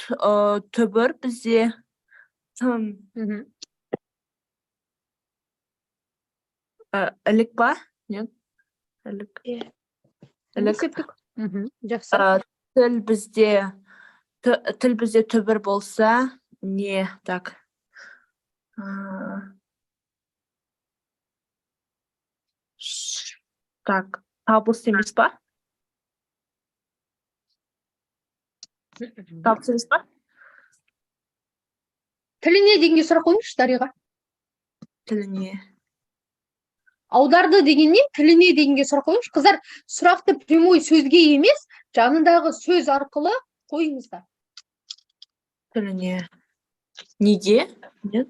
түбір бізде тын. Ілік па? Нет? Ілік. Иә. Ілік. Септік. Жақсы. Тіл бізде, тіл бізде түбір болса, не, так. Так, табыс емес па? Табыс емес па? Тіліне дегенге сұрақ қойыңызшы, Дариға. Тіліне. Аударды дегеннен тіліне дегенге сұрақ қойыңызшы. Қыздар, сұрақты прямой сөзге емес, жанындағы сөз арқылы қойыңыздар. Тіліне. Неге? Нет.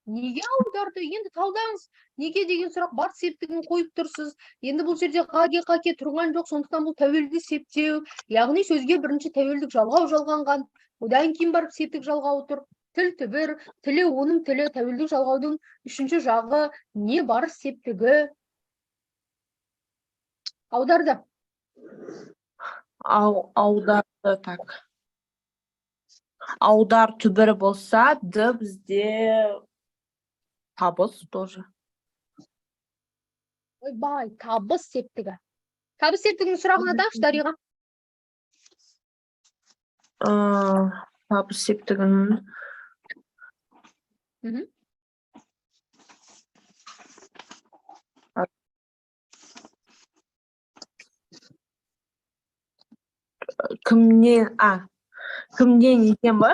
Неге аударды? Енді талдаңыз. Неге деген сұрақ бар, септігін қойып тұрсыз. Енді бұл жерде қаге қаке тұрған жоқ, сондықтан бұл тәуелді септеу. Яғни сөзге бірінші тәуелдік жалғау жалғанған, одан кейін барып септік жалғау тұр. Тіл түбір, тілі оның тілі, тәуелдік жалғаудың үшінші жағы не бар септігі. Аударды. Аударды, так. Аудар түбірі болса, д бізде табыс тоже. Ойбай, табыс септігі. Табыс септігінің сұрағын атаңызшы, Дариға. Табыс септігінің. Кімнен, кімнен екен ба?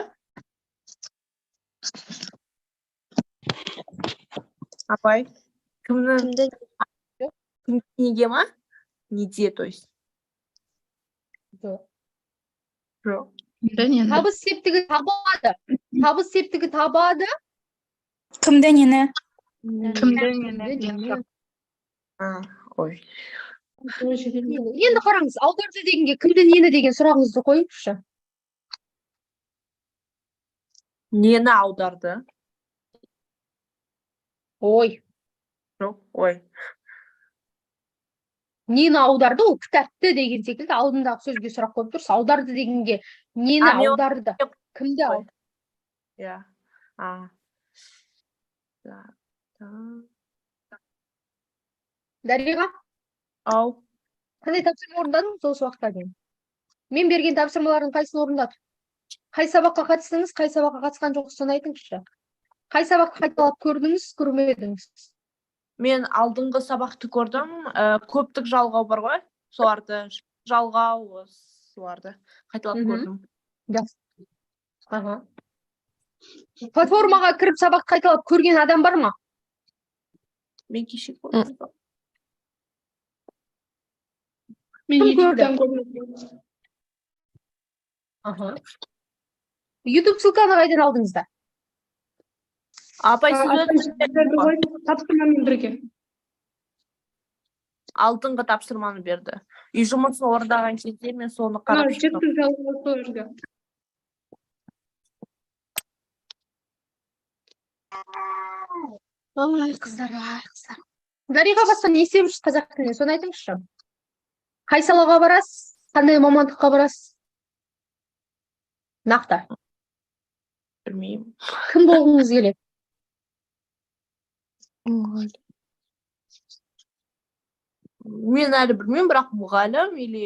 Апай, кімнің, Кімді? кімнен неге ма? Неде, то есть? Жоқ. Жоқ. Кімді нені? Табыс септігі табады. Табыс септігі табады. Кімді нені? Кімді нені? Кімді нені? А, ой. Енді қараңыз, аударды дегенге кімді нені деген сұрағыңызды қойыңызшы. Нені аударды? Ой. Жоқ, ой. Нені аударды? Ол кітапты деген секілді алдындағы сөзге сұрақ қойып тұрсыз. Аударды дегенге нені А, мен оны аударды? Кімді Ой. аударды? Иә. А. Да. Да. Дариға, Ау. қандай тапсырма орындадыңыз осы уақытқа дейін? Мен берген тапсырмалардың қайсысын орындадық? Қай сабаққа қатыстыңыз, қай сабаққа қатысқан жоқсыз, соны айтыңызшы. Қай сабақты қайталап көрдіңіз, көрмедіңіз? Мен алдыңғы сабақты көрдім. Көптік жалғау бар ғой. Соларды жалғау, соларды қайталап көрдім. Жақсы. Аха. Платформаға кіріп сабақты қайталап көрген адам бар ма? Мен кеше көрдім. Мен Кім көрді? ютубтан көрдім. Аха. YouTube ссылканы қайдан алдыңыздар? Апай, сіз Апай өзіңіз жіберді ғой, тапсырмамен бірге. Алдыңғы тапсырманы берді. Үй жұмысын орындаған кезде мен соны Мына қарап шықтым. жеті жалғау сол жерде. Ай, қыздар, ай, қыздар. Дариға, басқа не істеп жүрсіз қазақ тілінен, соны айтыңызшы. Қай салаға барасыз? Қандай мамандыққа барасыз? Нақты. Білмеймін. Кім болғыңыз келеді? Мұғалім. Мен әлі білмеймін, бірақ мұғалім или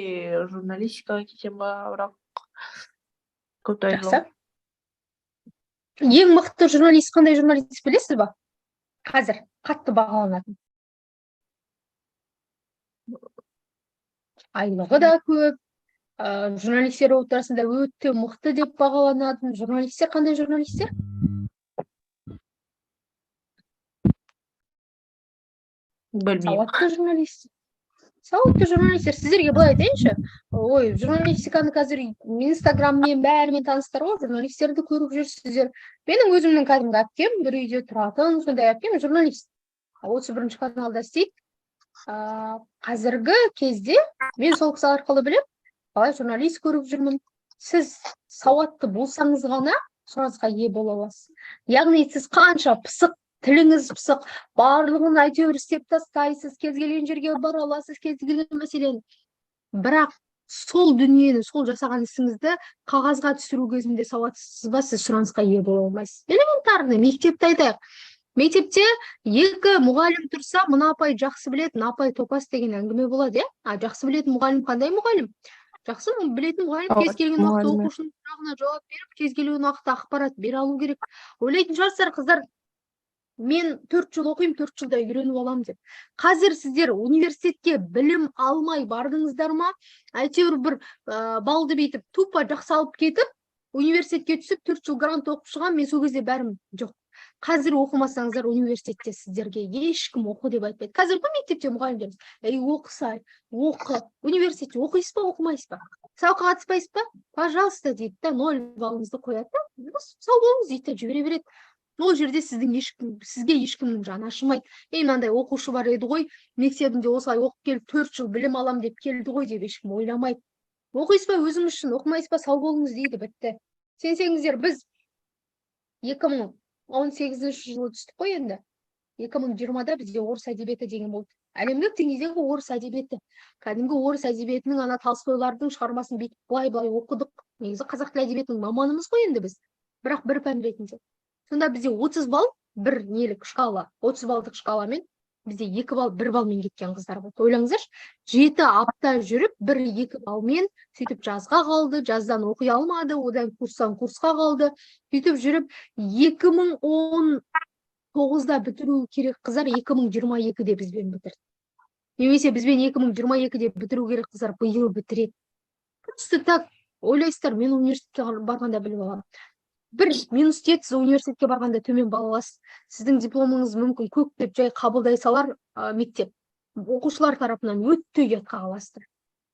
журналистикаға кетемін ба, бірақ көп та Жақсы. Ең мықты журналист қандай журналист, білесіз ба? Қазір қатты бағаланатын. Айлығы да көп, журналистер ортасында өте мықты деп бағаланатын журналистер қандай журналистер? Білмеймін. Сауатты журналист. Сауатты журналистер. Сіздерге былай айтайыншы. Ой, журналистиканы қазір Инстаграммен бәрімен таныстар ғой, журналистерді көріп жүрсіздер. Менің өзімнің кәдімгі әпкем, бір үйде тұратын сондай әпкем журналист. 31 каналда істейді. Қазіргі кезде мен сол кісі арқылы біліп, қалай журналист көріп жүрмін. Сіз сауатты болсаңыз ғана сұранысқа ие бола аласыз. Яғни сіз қанша пысық, тіліңіз пысық, барлығын әйтеуір істеп тастайсыз, кез келген жерге бара аласыз, кез келген мәселені. Бірақ сол дүниені, сол жасаған ісіңізді қағазға түсіру кезінде сауатсыз ба, сіз сұранысқа ие бола алмайсыз. Элементарный, мектепті айтайық. Мектепте екі мұғалім тұрса, мына апай жақсы біледі, мына апай топас деген әңгіме болады, иә? А жақсы білетін мұғалім қандай мұғалім? Жақсы білетін мұғалім кез Сауатты келген уақытта мұғалім. оқушының сұрағына жауап беріп, кез келген уақытта ақпарат бере алу керек. Ойлайтын шығарсыздар, қыздар, мен 4 жыл оқимын, 4 жылда үйреніп аламын деп. Қазір сіздер университетке білім алмай бардыңыздар ма? Әйтеуір бір балды бүйтіп тупо жақсы алып кетіп, университетке түсіп 4 жыл грант оқып шығамын, мен сол кезде бәрім жоқ. Қазір оқымасаңыздар университетте сіздерге ешкім оқы деп айтпайды. Қазір ғой мектепте мұғалімдеріміз, ей, оқысай, оқы, университетте оқисыз ба, оқымайсыз ба? Сабаққа қатыспайсыз ба? Пожалуйста, дейді да, 0 балыңызды қояды да, сау болыңыз дейді да, жібере береді. Ол жерде сізге ешкімнің жаны ашымайды. Ей, мынандай оқушы бар еді ғой, мектебінде осылай оқып келіп, 4 жыл білім алам деп келді ғой деп ешкім ойламайды. Оқисыз ба өзіңіз үшін, оқымайсыз ба, сау болыңыз дейді, бітті. Сенсеңіздер, біз 2018 жылы түстік қой енді. 2020-да бізде орыс әдебиеті деген болды. Әлемдік деңгейдегі орыс әдебиеті. Кәдімгі орыс әдебиетінің ана Толстойлардың шығармасын бүйтіп былай-былай оқыдық. Негізі қазақ тілі әдебиетінің маманымыз ғой енді біз. Бірақ бір пән ретінде. Сонда бізде 30 балл бір нелік шкала, 30 баллдық шкаламен бізде 2 балл, 1 баллмен кеткен қыздар болды. Ойлаңыздаршы, 7 апта жүріп, 1-2 баллмен сөйтіп жазға қалды, жаздан оқи алмады, одан курстан курсқа қалды. Сөйтіп жүріп, 2019-да бітіру керек қыздар 2022-де бізбен бітірді. Немесе бізбен 2022-де бітіру керек қыздар биыл бітіреді. Просто так ойлайсыздар, мен университетке барғанда біліп аламын. Бір минус жеті, сіз университетке барғанда төмен балл аласыз. Сіздің дипломыңыз мүмкін көк деп жай қабылдай салар, мектеп. Оқушылар тарапынан өте ұятқа қаласыздар.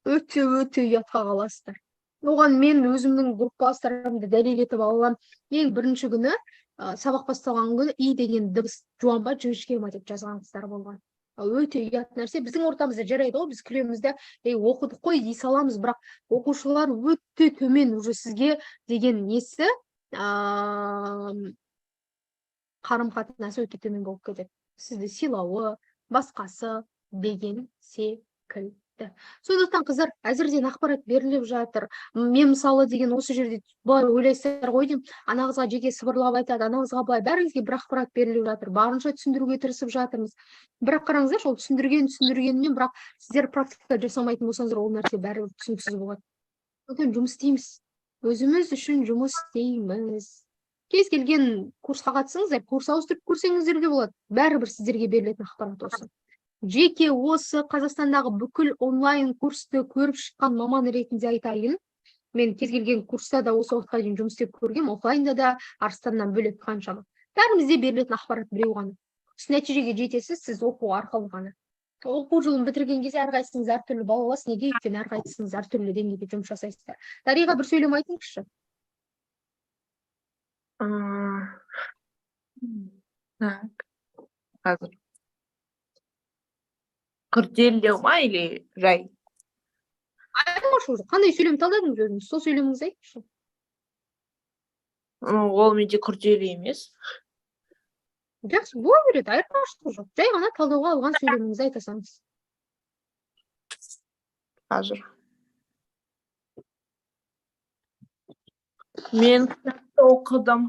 Өте, өте ұятқа қаласыздар. Оған мен өзімнің группаластарымды дәлел етіп ала аламын. Ең бірінші күні, сабақ басталған күні и деген дыбыс жуан ба, жіңішке ма деп жазған қыздар болған. Ал өте ұят нәрсе. Біздің ортамызда жарайды ғой, біз күлеміз де, ей, оқыдық қой дей саламыз, бірақ оқушылар өте төмен уже сізге деген несі, қарым-қатынасы өте төмен болып кетеді. Сізді сыйлауы, басқасы деген секілді. Сондықтан, қыздар, әзірден ақпарат беріліп жатыр. Мен, мысалы, деген осы жерде былай ойлайсыздар ғой деймін, ана қызға жеке сыбырлап айтады, ана қызға былай, бәріңізге бір ақпарат беріліп жатыр, барынша түсіндіруге тырысып жатырмыз. Бірақ қараңыздаршы, ол түсіндіргенімен, бірақ сіздер практика жасамайтын болсаңыздар, ол нәрсе бәрібір түсініксіз болады. Сондықтан жұмыс істейміз, өзіміз үшін жұмыс істейміз. Кез келген курсқа қатысыңыздар, курс ауыстырып көрсеңіздер де болады, бәрібір сіздерге берілетін ақпарат осы. Жеке осы Қазақстандағы бүкіл онлайн курсты көріп шыққан маман ретінде айтайын, мен кез келген курста да осы уақытқа дейін жұмыс істеп көргенмін, офлайнда да, Арыстаннан бөлек қаншама. Бәрімізде берілетін ақпарат біреу ғана. Сіз нәтижеге жетесіз, сіз оқу арқылы ғана. Оқу жылын бітірген кезде әрқайсыңыз әртүрлі балл аласыз. Неге? Өйткені әрқайсыңыз әртүрлі деңгейде жұмыс жасайсыздар. Дариға, бір сөйлем айтыңызшы. Так, қазір. Күрделілеу ма или жай? Айырмашылығы жоқ. Қандай сөйлем талдадыңыз өзіңіз, сол сөйлеміңізді айтыңызшы. Ну, ол менде күрделі емес. Жақсы, бола береді, айырмашылығы жоқ. Жай ғана талдауға алған сөйлеміңізді айта салыңыз. Қазір. Мен кітапты оқыдым.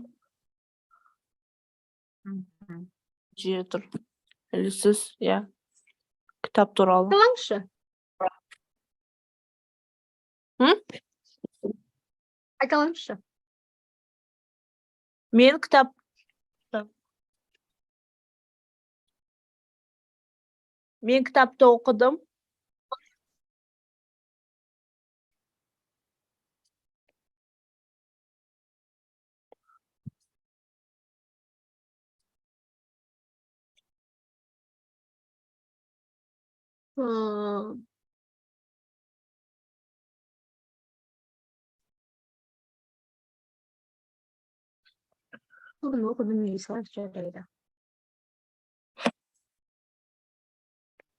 Же тұр. Или сіз, иә. Кітап туралы. Айталаңызшы. М? Айталаңызшы. Мен кітапты оқыдым. Бүгін оқыдым дей салайық, жарайды.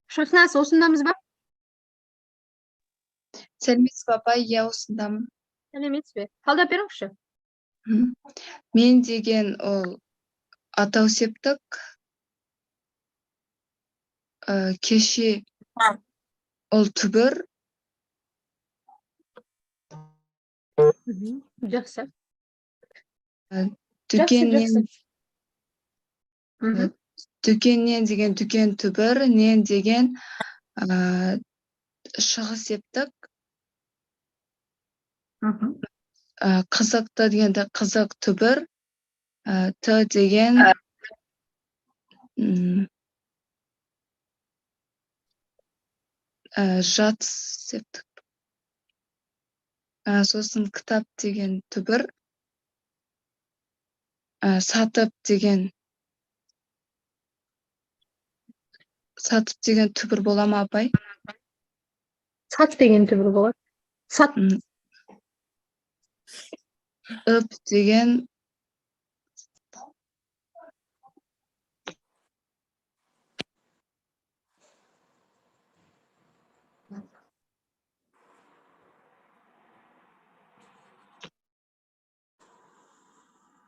Шахназ, осындамыз ба? Сәлеметсіз бе, апай? Иә, осындамын. Сәлеметсіз бе? Талдап беріңізші. Мен деген ол атау септік. Кеше ол түбір. Жақсы. Дүкеннен. Жақсы. Дүкеннен деген дүкен түбір, нен деген шығыс септік. Қызықты дегенде қызық түбір, т деген жат септік. Сосын кітап деген түбір, сатып деген, сатып деген түбір бола ма, апай? Сат деген түбір болады. Сат. Ып деген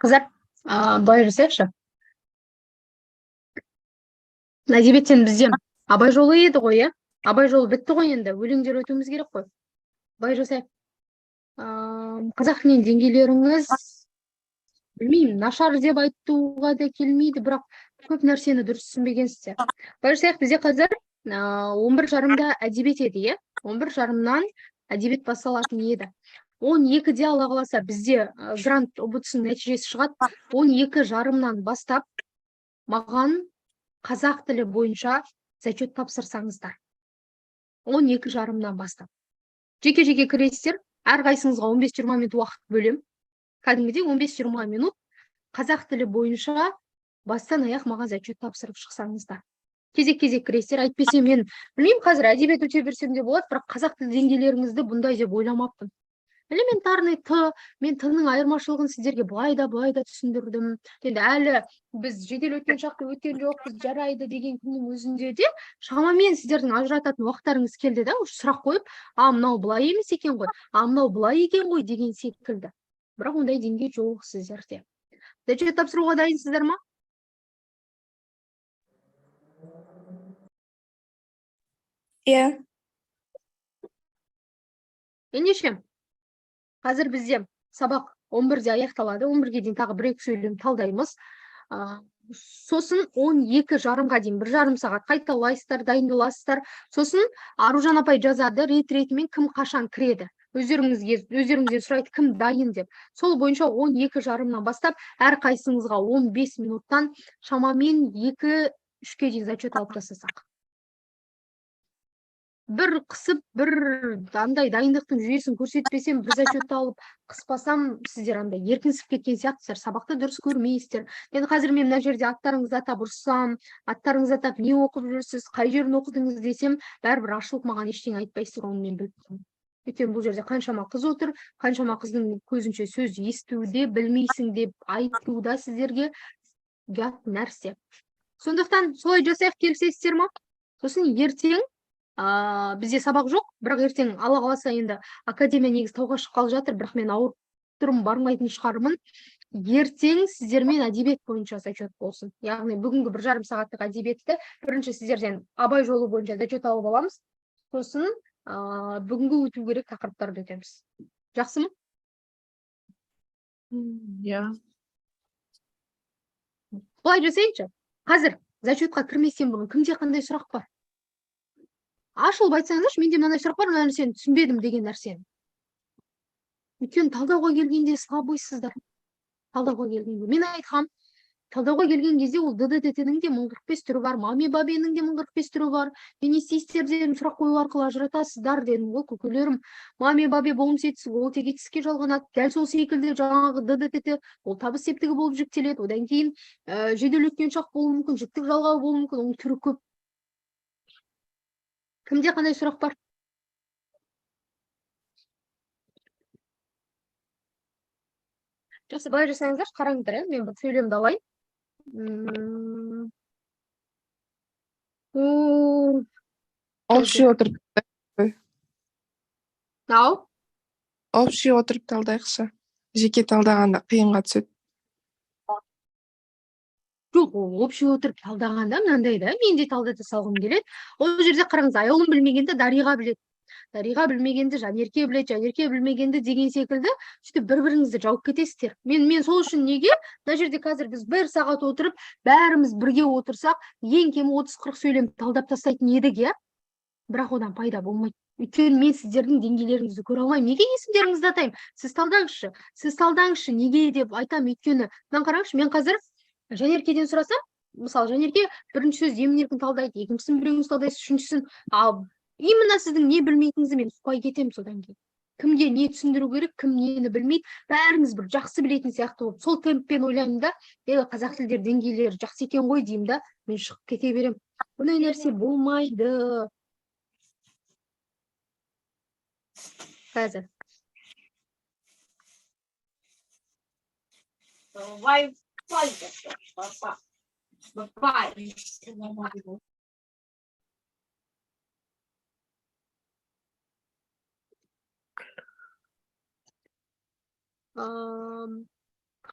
Қыздар, былай жасайықшы. Әдебиеттен бізде Абай жолы еді ғой, иә? Абай жолы бітті ғой енді, өлеңдер өтуіміз керек қой. Былай жасайық. Қазақ тілінен деңгейлеріңіз, білмеймін, нашар деп айтуға да келмейді, бірақ көп нәрсені дұрыс түсінбегенсіздер. Былай жасайық, бізде қазір 11:30-да әдебиет еді, иә? 11:30-нан әдебиет басталатын еді. 12-де Алла қаласа бізде грант ҰБТ-сының нәтижесі шығады. 12:30-нан бастап маған қазақ тілі бойынша зачет тапсырсаңыздар. 12:30-нан бастап. Жеке-жеке кіресіздер, әрқайсыңызға 15-20 минут уақыт бөлем. Кәдімгідей 15-20 минут қазақ тілі бойынша бастан аяқ маған зачет тапсырып шықсаңыздар. Кезек-кезек кіресіздер, әйтпесе мен білмеймін, қазір әдебиет өте берсем де болады, бірақ қазақ тілі деңгейлеріңізді бұндай деп ойламаппын. Элементарный т, мен т-ның айырмашылығын сіздерге былай да былай да түсіндірдім. Енді әлі біз жедел өткен шақты өткен жоқпыз, жарайды деген күннің өзінде де шамамен сіздердің ажырататын уақыттарыңыз келді да, уже сұрақ қойып, а мынау былай емес екен ғой, а мынау былай екен ғой деген секілді. Бірақ ондай деңгей жоқ сіздерде. Зачет тапсыруға дайынсыздар ма? Иә. Ендеше, қазір бізде сабақ 11-де аяқталады. 11-ге дейін тағы бір-екі сөйлем талдаймыз. Сосын 12:30-ға дейін 1,5 сағат қайталайсыздар, дайындаласыздар. Сосын Аружан апай жазады, рет-ретімен кім қашан кіреді. Өздеріңізден сұрайды, кім дайын деп. Сол бойынша 12:30-нан бастап әрқайсыңызға 15 минуттан шамамен 2-3-ке дейін зачет алып тастасақ. Бір қысып, бір андай дайындықтың жүйесін көрсетпесем, бір зачетті алып қыспасам, сіздер андай еркінсіп кеткен сияқтысыздар, сабақты дұрыс көрмейсіздер. Енді қазір мен мына жерде аттарыңызды атап ұрыссам, аттарыңызды атап не оқып жүрсіз, қай жерін оқыдыңыз десем, бәрібір ашылып маған ештеңе айтпайсыздар, оны мен біліп тұрмын. Өйткені бұл жерде қаншама қыз отыр, қаншама қыздың көзінше сөз естуде, білмейсің деп айтуда сіздерге ұят нәрсе. Сондықтан солай жасайық, келісесіздер ма? Сосын ертең бізде сабақ жоқ, бірақ ертең Алла қаласа енді академия негізі тауға шыққалы жатыр, бірақ мен ауырып тұрмын, бармайтын шығармын. Ертең сіздермен әдебиет бойынша зачет болсын. Яғни бүгінгі 1,5 сағаттық әдебиетті бірінші сіздерден Абай жолы бойынша зачет алып аламыз. Сосын бүгінгі өту керек тақырыптарды өтеміз. Жақсы ма? Иә. Былай жасайыншы. Қазір зачетқа кірместен бұрын кімде қандай сұрақ бар? Ашылып айтсаңыздаршы, менде мынандай сұрақ бар, мына нәрсені түсінбедім деген нәрсені. Өйткені талдауға келгенде слабыйсыздар. Талдауға келгенде. Мен айтқам, талдауға келген кезде ол Д Д Т Т-нің де 1045 түрі бар, Мами Бабенің де 1045 түрі бар. Мен не істейсіздер дедім, сұрақ қою арқылы ажыратасыздар дедім. Ол көкелерім, Мами Бабе болымсыз етісі, ол тек етіске жалғанады. Дәл сол секілді жаңағы Д Д Т Т, ол табыс септігі болып жіктеледі. Одан кейін жедел өткен шақ болуы мүмкін, жіктік жалғау болуы мүмкін, оның түрі көп. Кімде қандай сұрақ бар? Жақсы, былай жасаңыздаршы, қараңыздар, мен бір сөйлемді алайын. Общий отырып. Ау? Общий отырып талдайықшы. Жеке талдағанда қиынға түседі. Жоқ, ол общий отырып талдағанда мынандай да, мен де талдата салғым келеді. Ол жерде қараңыз, Аяулым білмегенді Дариға біледі. Дариға білмегенді Жанерке біледі, Жанерке білмегенді деген секілді, сөйтіп бір-біріңізді жауып кетесіздер. Мен сол үшін неге мына жерде қазір біз бір сағат отырып, бәріміз бірге отырсақ, ең кемі 30-40 сөйлем талдап тастайтын едік, иә? Бірақ одан пайда болмайды. Өйткені мен сіздердің деңгейлеріңізді көре алмаймын. Неге есімдеріңізді атаймын? Сіз талдаңызшы, сіз талдаңызшы, неге деп айтамын. Өйткені мынаны қараңызшы, мен қазір Жанеркеден сұрасам, мысалы, Жанерке бірінші сөз емін-еркін талдайды, екіншісін біреуіңіз талдайсыз, үшіншісін, ал именно сіздің не білмейтініңізді мен ұқпай кетемін содан кейін. Кімге не түсіндіру керек, кім нені білмейді, бәріңіз бір жақсы білетін сияқты болып, сол темппен ойлаймын да, қазақ тілдер деңгейлері жақсы екен ғой деймін да, мен шығып кете беремін. Бұндай нәрсе болмайды. Қазір.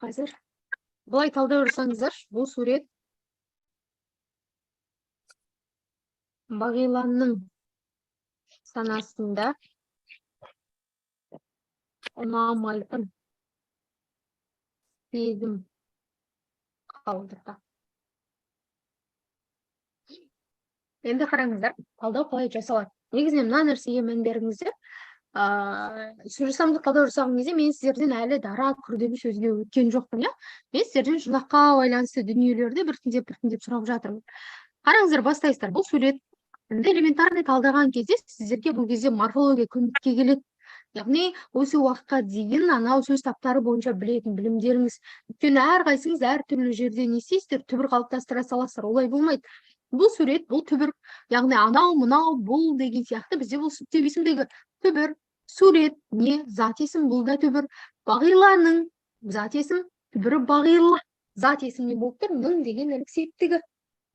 Қазір былай талдау жасаңыздаршы, бұл сурет Бағиланың санасында ұнамайтын сезім қалдырды. Енді қараңыздар, талдау қалай жасалады. Негізінен мына нәрсеге мән беріңіздер. Сөзжасамдық талдау жасаған кезде мен сіздерден әлі дара күрделі сөзге өткен жоқпын, иә? Мен сіздерден жұрнаққа байланысты дүниелерді біртіндеп біртіндеп сұрап жатырмын. Қараңыздар, бастайсыздар. Бұл сурет енді элементарный талдаған кезде сіздерге бұл кезде морфология көмекке келеді. Яғни осы уақытқа дейін анау сөз таптары бойынша білетін білімдеріңіз. Өйткені әрқайсыңыз әртүрлі жерде не істейсіздер, түбір қалыптастыра саласыздар. Олай болмайды. Бұл сурет, бұл түбір, яғни анау, мынау, бұл деген сияқты бізде бұл септеп есімдегі түбір, сурет, не зат есім, бұл да түбір. Бағиланың зат есім, түбірі бағила. Зат есім не болып тұр? Ның деген ілік септігі.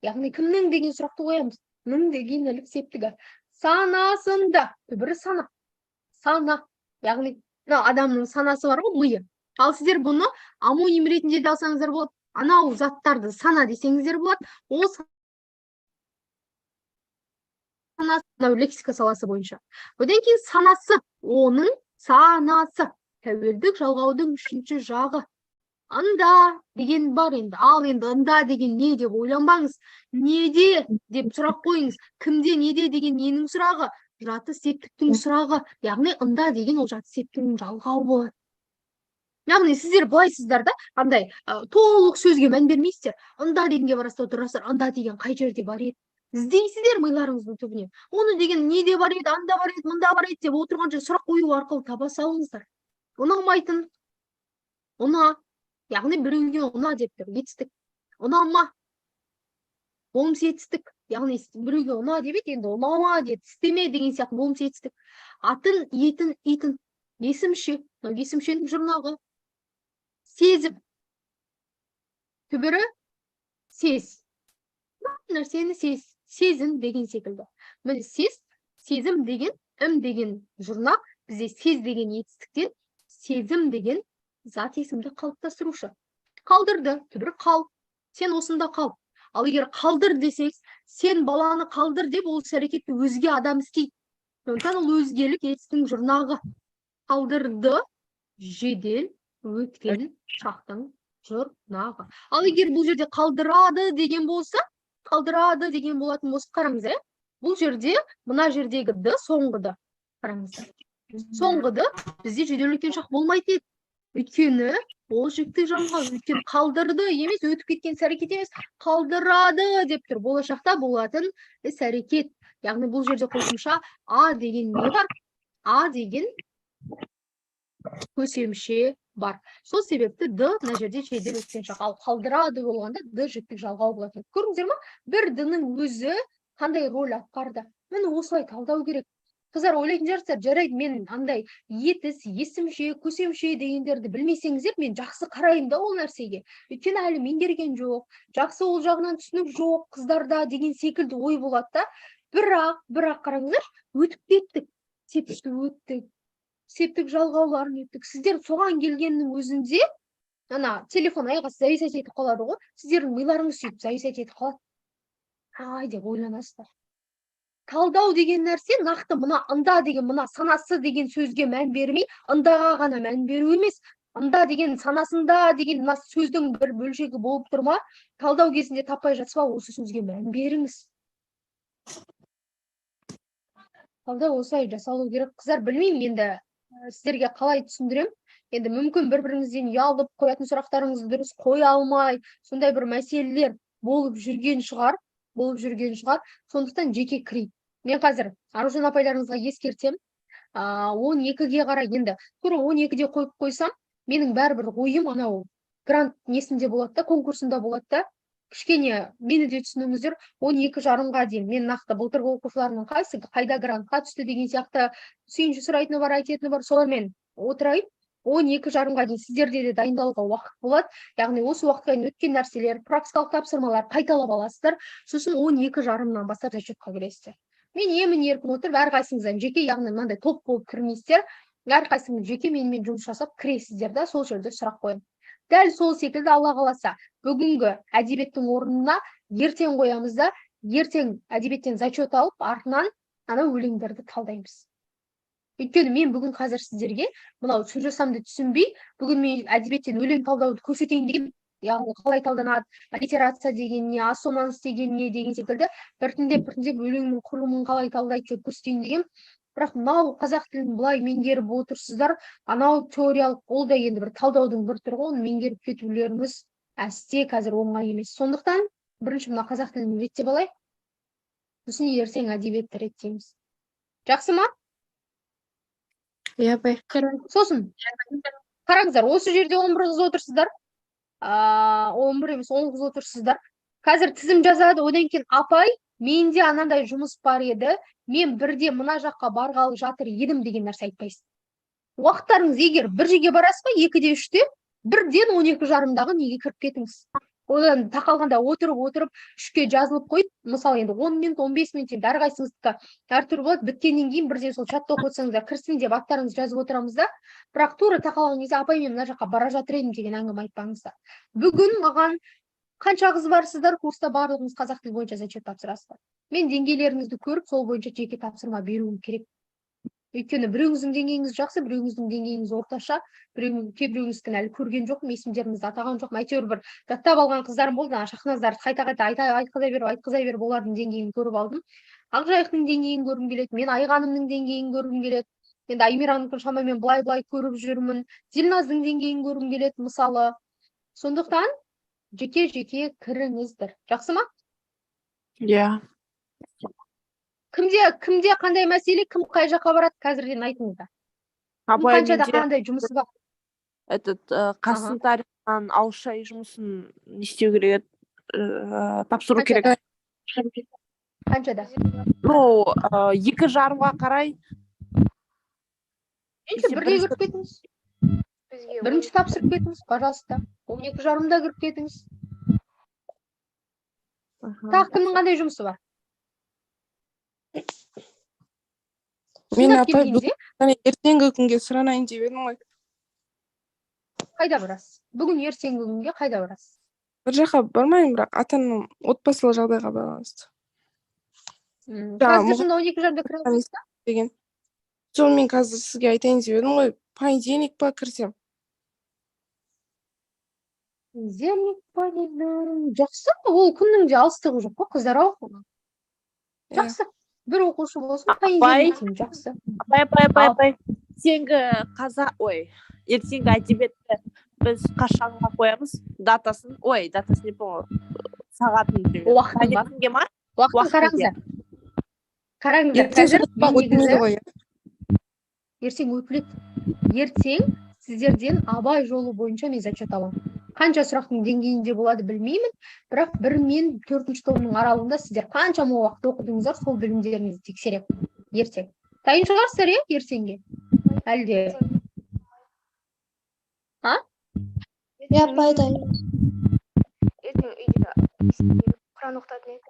Яғни кімнің деген сұрақты қоямыз. Ның деген ілік септігі. Санасында, түбірі сана. Сана, яғни мынау адамның санасы бар ғой, миы. Ал сіздер бұны омоним ретінде де алсаңыздар болады. Анау заттарды сана десеңіздер болады. Ол Мынау лексика саласы бойынша. Одан кейін санасы, оның санасы. Тәуелдік жалғаудың үшінші жағы. Ында деген бар енді. Ал енді ында деген не деп ойланбаңыз. Неде деп сұрақ қойыңыз. Кімде, неде деген ненің сұрағы? Жатыс септіктің сұрағы. Яғни ында деген ол жатыс септігінің жалғауы болады. Яғни сіздер былайсыздар да, андай толық сөзге мән бермейсіздер. Ында дегенге барасыздар, отырасыздар. Ында деген қай жерде бар еді? Іздейсіздер миларыңыздың түбінен. Оны деген неде бар еді, анда бар еді, мында бар еді деп отырғанша сұрақ қою арқылы таба салыңыздар. Ұнамайтын, ұна, яғни біреуге ұна деп тұр, етістік. Ұнама, болымсыз етістік, яғни біреуге ұна деп еді, енді ұнама деді, істеме деген сияқты болымсыз етістік. Атын, етін, итін, есімше, мынау есімшенің жұрнағы. Сезім, түбірі сез. Бір нәрсені сез, сезін деген секілді. Міне сез, сезім деген, ім деген жұрнақ, бізде сез деген етістіктен сезім деген зат есімді қалыптастырушы. Қалдырды, түбірі қал, сен осында қал. Ал егер қалдыр десеңіз, сен баланы қалдыр деп ол іс әрекетті өзге адам істейді. Сондықтан ол өзгелік етістің жұрнағы. Қалдырды, жедел өткен шақтың жұрнағы. Ал егер бұл жерде қалдырады деген болса, қалдырады деген болатын болса, қараңыз, ә? Бұл жерде, мына жердегі д соңғы д. Қараңыздар. Соңғы д бізде жедел өткен шақ болмайтын еді. Өйткені ол жіктік жалғау, өйткені қалдырды емес, өтіп кеткен іс әрекет емес, қалдырады деп тұр. Болашақта болатын іс әрекет. Яғни бұл жерде қосымша а деген не бар? А деген көсемше бар. Сол себепті д мына жерде жедел өткен шақ. Ал қалдырады болғанда д жіктік жалғау болатын. Көрдіңіздер ма? Бір д-ның өзі қандай роль атқарды? Міне осылай талдау керек. Қыздар ойлайтын шығарсыздар, жарайды, мен андай етіс, есімше, көсемше дегендерді білмесеңіздер, мен жақсы қараймын да ол нәрсеге. Өйткені әлі меңгерген жоқ, жақсы ол жағынан түсінік жоқ қыздарда деген секілді ой болады да. Бірақ қараңыздар, өтіп кеттік, септікті өттік, септік жалғауларын өттік. Сіздер соған келгеннің өзінде ана телефон аяғы зависать етіп қалады ғой, сіздердің миларыңыз сөйтіп зависать етіп қалады. Ай деп ойланасыздар. Талдау деген нәрсе нақты мына ында деген, мына санасы деген сөзге мән бермей, ындаға ғана мән беру емес. Ында деген санасында деген мына сөздің бір бөлшегі болып тұр ма? Талдау кезінде таппай жатса, осы сөзге мән беріңіз. Талдау осылай жасалу керек. Қыздар, білмеймін енді, сіздерге қалай түсіндірем. Енді мүмкін бір-біріңізден ұялып қоятын сұрақтарыңызды дұрыс қоя алмай, сондай бір мәселелер болып жүрген шығар, болып жүрген шығар. Сондықтан жеке кірейік. Мен қазір Аружан апайларыңызға ескертем. 12-ге қарай енді тура 12-де қойып қойсам, менің бәрібір ойым анау грант несінде болады да, конкурсында болады да. Кішкене мені де түсініңіздер, 12:30-ға дейін мен нақты былтырғы оқушыларымның қайсы қайда грантқа түсті деген сияқты сүйінші сұрайтыны бар, айтатыны бар, солармен отырайын. 12:30-ға дейін сіздерде де дайындалуға уақыт болады. Яғни осы уақытқа дейін өткен нәрселер, практикалық тапсырмалар қайталап аласыздар. Сосын 12:30-нан бастап зачетқа келесіздер. Мен емін еркін отырып, әрқайсыңыздан жеке, яғни мынандай топ болып кірмейсіздер, әрқайсыңыз жеке менімен жұмыс жасап кіресіздер да, сол жерде сұрақ қоямын. Дәл сол секілді Алла қаласа, бүгінгі әдебиеттің орнына ертең қоямыз да, ертең әдебиеттен зачет алып, артынан ана өлеңдерді талдаймыз. Өйткені мен бүгін қазір сіздерге мынау сөз жасамды түсінбей, бүгін мен әдебиеттен өлең талдауды көрсетейін деген, яғни қалай талданады, аллитерация деген не, ассонанс деген не деген секілді біртіндеп біртіндеп өлеңнің құрылымын қалай талдайды деп көрсетейін деген. Бірақ мынау қазақ тілін былай меңгеріп отырсыздар, анау теориялық ол да енді бір талдаудың бір түрі ғой, оны меңгеріп кетулеріңіз әсте қазір оңай емес. Сондықтан бірінші мына қазақ тілін реттеп алайық, сосын ертең әдебиетті реттейміз. Жақсы ма? Иә, апай. Сосын қараңыздар, осы жерде 11 қыз отырсыздар. 11 емес, 10 қыз отырсыздар. Қазір тізім жазады, одан кейін апай, менде анандай жұмыс бар еді, мен бірде мына жаққа барғалы жатыр едім деген нәрсе айтпайсыз. Уақыттарыңыз егер бір жерге барасыз ба, 2-де 3-те, бірден 12:30-дағы неге кіріп кетіңіз. Одан тақалғанда отырып-отырып 3-ке жазылып қойып, мысалы енді 10 минут, 15 минут енді әрқайсыңыздікі әртүрлі болады, біткеннен кейін бірден сол чатта оқып отырсаңыздар, кірсін деп аттарыңызды жазып отырамыз да. Бірақ тура тақалған кезде апай мен мына жаққа бара жатыр едім деген әңгіме айтпаңыздар. Бүгін маған Қанша қыз барсыздар курста? Барлығыңыз қазақ тілі бойынша зачет тапсырасыздар. Мен деңгейлеріңізді көріп, сол бойынша жеке тапсырма беруім керек, өйткені біреуіңіздің деңгейіңіз жақсы, біреуіңіздің деңгейіңіз орташа, кейбіреуіңіздікін әлі көрген жоқпын, есімдеріңізді атаған жоқпын. Әйтеуір бір жаттап алған қыздарым болды. Ана Шахназдарды қайта қайта айта айтқыза беріп, айтқыза беріп, олардың деңгейін көріп алдым. Ақжайықтың деңгейін көргім келеді, мен Айғанымның деңгейін көргім келеді. Енді Аймиранікін шамамен былай былай көріп жүрмін. Дильназдың деңгейін көргім келеді, мысалы. Сондықтан жеке жеке кіріңіздер, жақсы ма? Иә. Кімде қандай мәселе, кім қай жаққа барады, қазірден айтыңыздар. Кім Абай, қаншада менде қандай жұмысы бар? этот Қасым тарихынан ауызша жұмысын не істеу керек еді, тапсыру Қаншада? керек. Қаншада? Ну, 2:30-ға қарай. Енді Бізде бірде кіріп кетіңіз. Бізге Бірінші тапсырып кетіңіз, пожалуйста. 12:30-да кіріп кетіңіз. Тағы кімнің қандай жұмысы бар? Мен, Шындап апай, келгенде бүгін ертеңгі күнге сұранайын деп едім ғой. Қайда барасыз бүгін, ертеңгі күнге қайда барасыз? Бір жаққа бармаймын, бірақ ата анам отбасылық жағдайға байланысты. Жаңа Қазір сонда 12:30-да кіре алмайсыз ба? Деген сол, мен қазір сізге айтайын деп едім ғой, понедельник па кірсем? Понедельник па дейді. Жақсы, ол күннің де алыстығы жоқ қой, қыздар ау. Иә. Жақсы, бір оқушы болсын. Апай. Понедельник деймін, жақсы. Апай, апай, апай. Ал. Апай, ертеңгі қаза, ой, ертеңгі әдебиетті біз қашанға қоямыз датасын? Ой, датасын не помню, сағатын примерно. Уақытын ба? Таңертеңге ма? Уақытын. Уақытын. Қараңыздар, қараңыздар. Ертең Қазір сабақ мен өтмейді негізі ғой, иә? Ертең өтіледі. Ертең сіздерден Абай жолы бойынша мен зачет аламын. Қанша сұрақтың деңгейінде болады, білмеймін, бірақ бір мен төртінші томның аралығында сіздер қаншама уақыт оқыдыңыздар, сол білімдеріңізді тексеремін ертең. Дайын шығарсыздар, иә, ертеңге әлде? А? Иә, апай, дайын. Ертең үйде Құран оқытатын еді.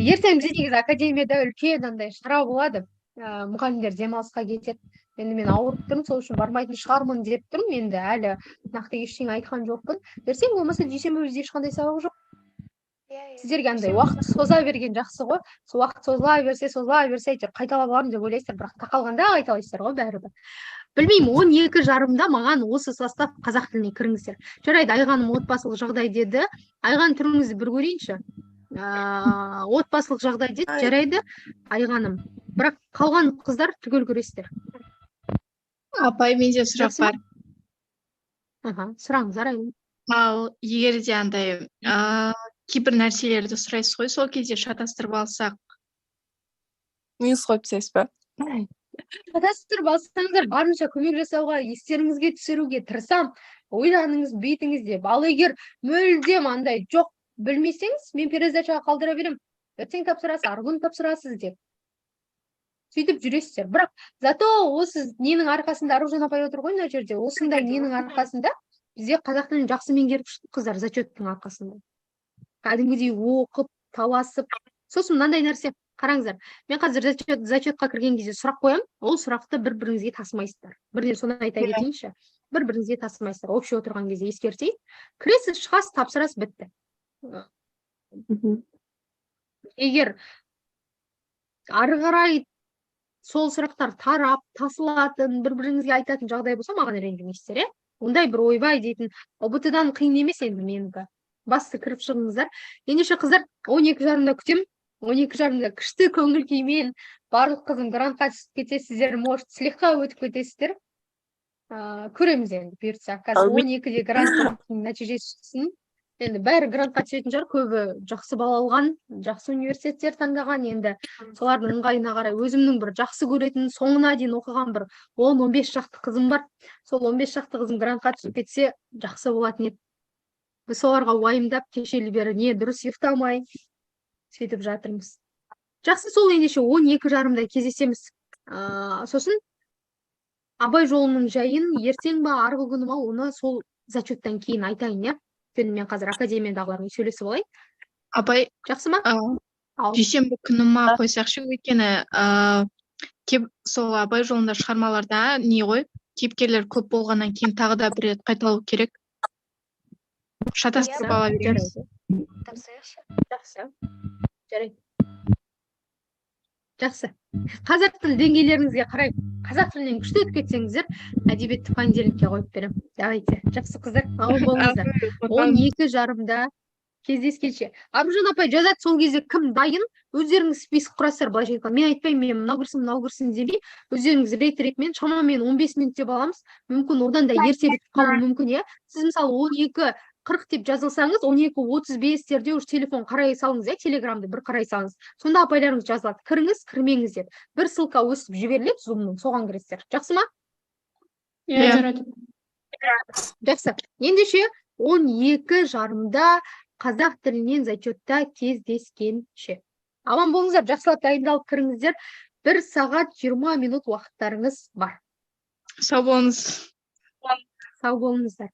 Ертең бізде негізі академияда үлкен андай шара болады. Мұғалімдер демалысқа кетеді. Енді мен ауырып тұрмын, сол үшін бармайтын шығармын деп тұрмын. Енді әлі нақты ештеңе айтқан жоқпын. Ертең болмаса дүйсенбі бізде ешқандай сабақ жоқ. Иә, иә. Сіздерге андай уақыт соза берген жақсы ғой. Сол уақыт созыла берсе, созыла берсе, әйтеуір қайталап аламын деп ойлайсыздар, бірақ тақалғанда қайталайсыздар ғой бәрібір. Білмеймін, 12:30-да маған осы состав қазақ тіліне кіріңіздер. Жарайды, Айғаным отбасылық жағдай деді. Айған, түріңізді бір көрейінші. Отбасылық жағдай деді, Ай. жарайды, Айғаным. Бірақ қалған қыздар түгел көресіздер. Апай, менде сұрақ Жақсы ма? бар. Аха, сұраңыздар, Айгүл. Ал егер де андай кейбір нәрселерді сұрайсыз ғой, сол кезде шатастырып алсақ? Минус қойып тастайсыз ба? Шатастырып алсаңыздар, барынша көмек жасауға, естеріңізге түсіруге тырысамын, ойланыңыз, бүйтіңіз деп. Ал егер мүлдем андай жоқ, білмесеңіз, мен пересдачаға қалдыра беремін, ертең тапсырасыз, арғы күні тапсырасыз деп, сөйтіп жүресіздер. Бірақ зато осы ненің арқасында, Аружан апай отыр ғой мына жерде, осындай ненің арқасында бізде қазақ тілін жақсы меңгеріп шықтық, қыздар, зачеттің арқасында кәдімгідей оқып, таласып. Сосын мынандай нәрсе, қараңыздар, мен қазір зачетқа кірген кезде сұрақ қоямын, ол сұрақты бір біріңізге тасымайсыздар. Бірден соны айта кетейінші, бір біріңізге тасымайсыздар. Общий отырған кезде ескертейін. Кіресіз, шығасыз, тапсырасыз, бітті. Егер ары қарай сол сұрақтар тарап, тасылатын, бір біріңізге айтатын жағдай болса, маған ренжімейсіздер, иә? Ондай бір ойбай дейтін ҰБТ дан қиын емес енді менікі. Басты кіріп шығыңыздар. Ендеше, қыздар, 12:30-да күтемін. 12:30-да күшті көңіл күймен. Барлық қызым грантқа түсіп кетсе, сіздер, может, слегка өтіп кетесіздер. Көреміз енді, бұйыртса. Қазір 12-де гранттың нәтижесі шықсын. Енді бәрі грантқа түсетін шығар, көбі жақсы балл алған, жақсы университеттер таңдаған. Енді солардың ыңғайына қарай өзімнің бір жақсы көретін, соңына дейін оқыған бір 10-15 шақты қызым бар. Сол 15 шақты қызым грантқа түсіп кетсе, жақсы болатын еді. Біз соларға уайымдап, кешелі бері не дұрыс ұйықтамай сөйтіп жатырмыз. Жақсы, сол ендеше 12:30-да кездесеміз. Сосын Абай жолының жайын ертең ба, арғы күні ма, оны сол зачеттан кейін айтайын, иә? Өйткені мен қазір академиядағылармен сөйлесіп алайын. Апай, Жақсы ма? Ал. Дүйсенбі күні ма қойсақшы, өйткені сол Абай жолында шығармаларда не ғой, кейіпкерлер көп болғаннан кейін тағы да бір рет қайталау керек. Шатастырып ала береміз. Жарайды. Тапсырайықшы. Жақсы, жарайды, жақсы. Қазақ тілі деңгейлеріңізге қарай, қазақ тілінен күшті өтіп кетсеңіздер, әдебиетті понедельникке қойып беремін. Давайте, жақсы, қыздар, аман болыңыздар, 12:30-да кездескенше. Аружан апай жазады сол кезде, кім дайын, өздеріңіз список құрасыздар. Былайша айтқанда, мен айтпаймын, мен мынау кірсін, мынау кірсін демей, өздеріңіз рет ретімен шамамен 15 минут деп аламыз, мүмкін, одан да ерте бітіп қалуы мүмкін, иә. Сіз, мысалы, 12:40 деп жазылсаңыз, 12:35-терде уже телефон қарай салыңыз, иә, Телеграмды бір қарай салыңыз. Сонда апайларыңыз жазылады, кіріңіз, кірмеңіз деп. Бір ссылка өстіп жіберіледі Зумның, соған кіресіздер. Жақсы ма? Иә. Иә. Жарайды. Жақсы. Ендеше, 12:30-да қазақ тілінен зачетта кездескенше. Аман болыңыздар, жақсылап дайындалып кіріңіздер. 1 сағат 20 минут уақыттарыңыз бар. Сау болыңыз. Сау болыңыздар.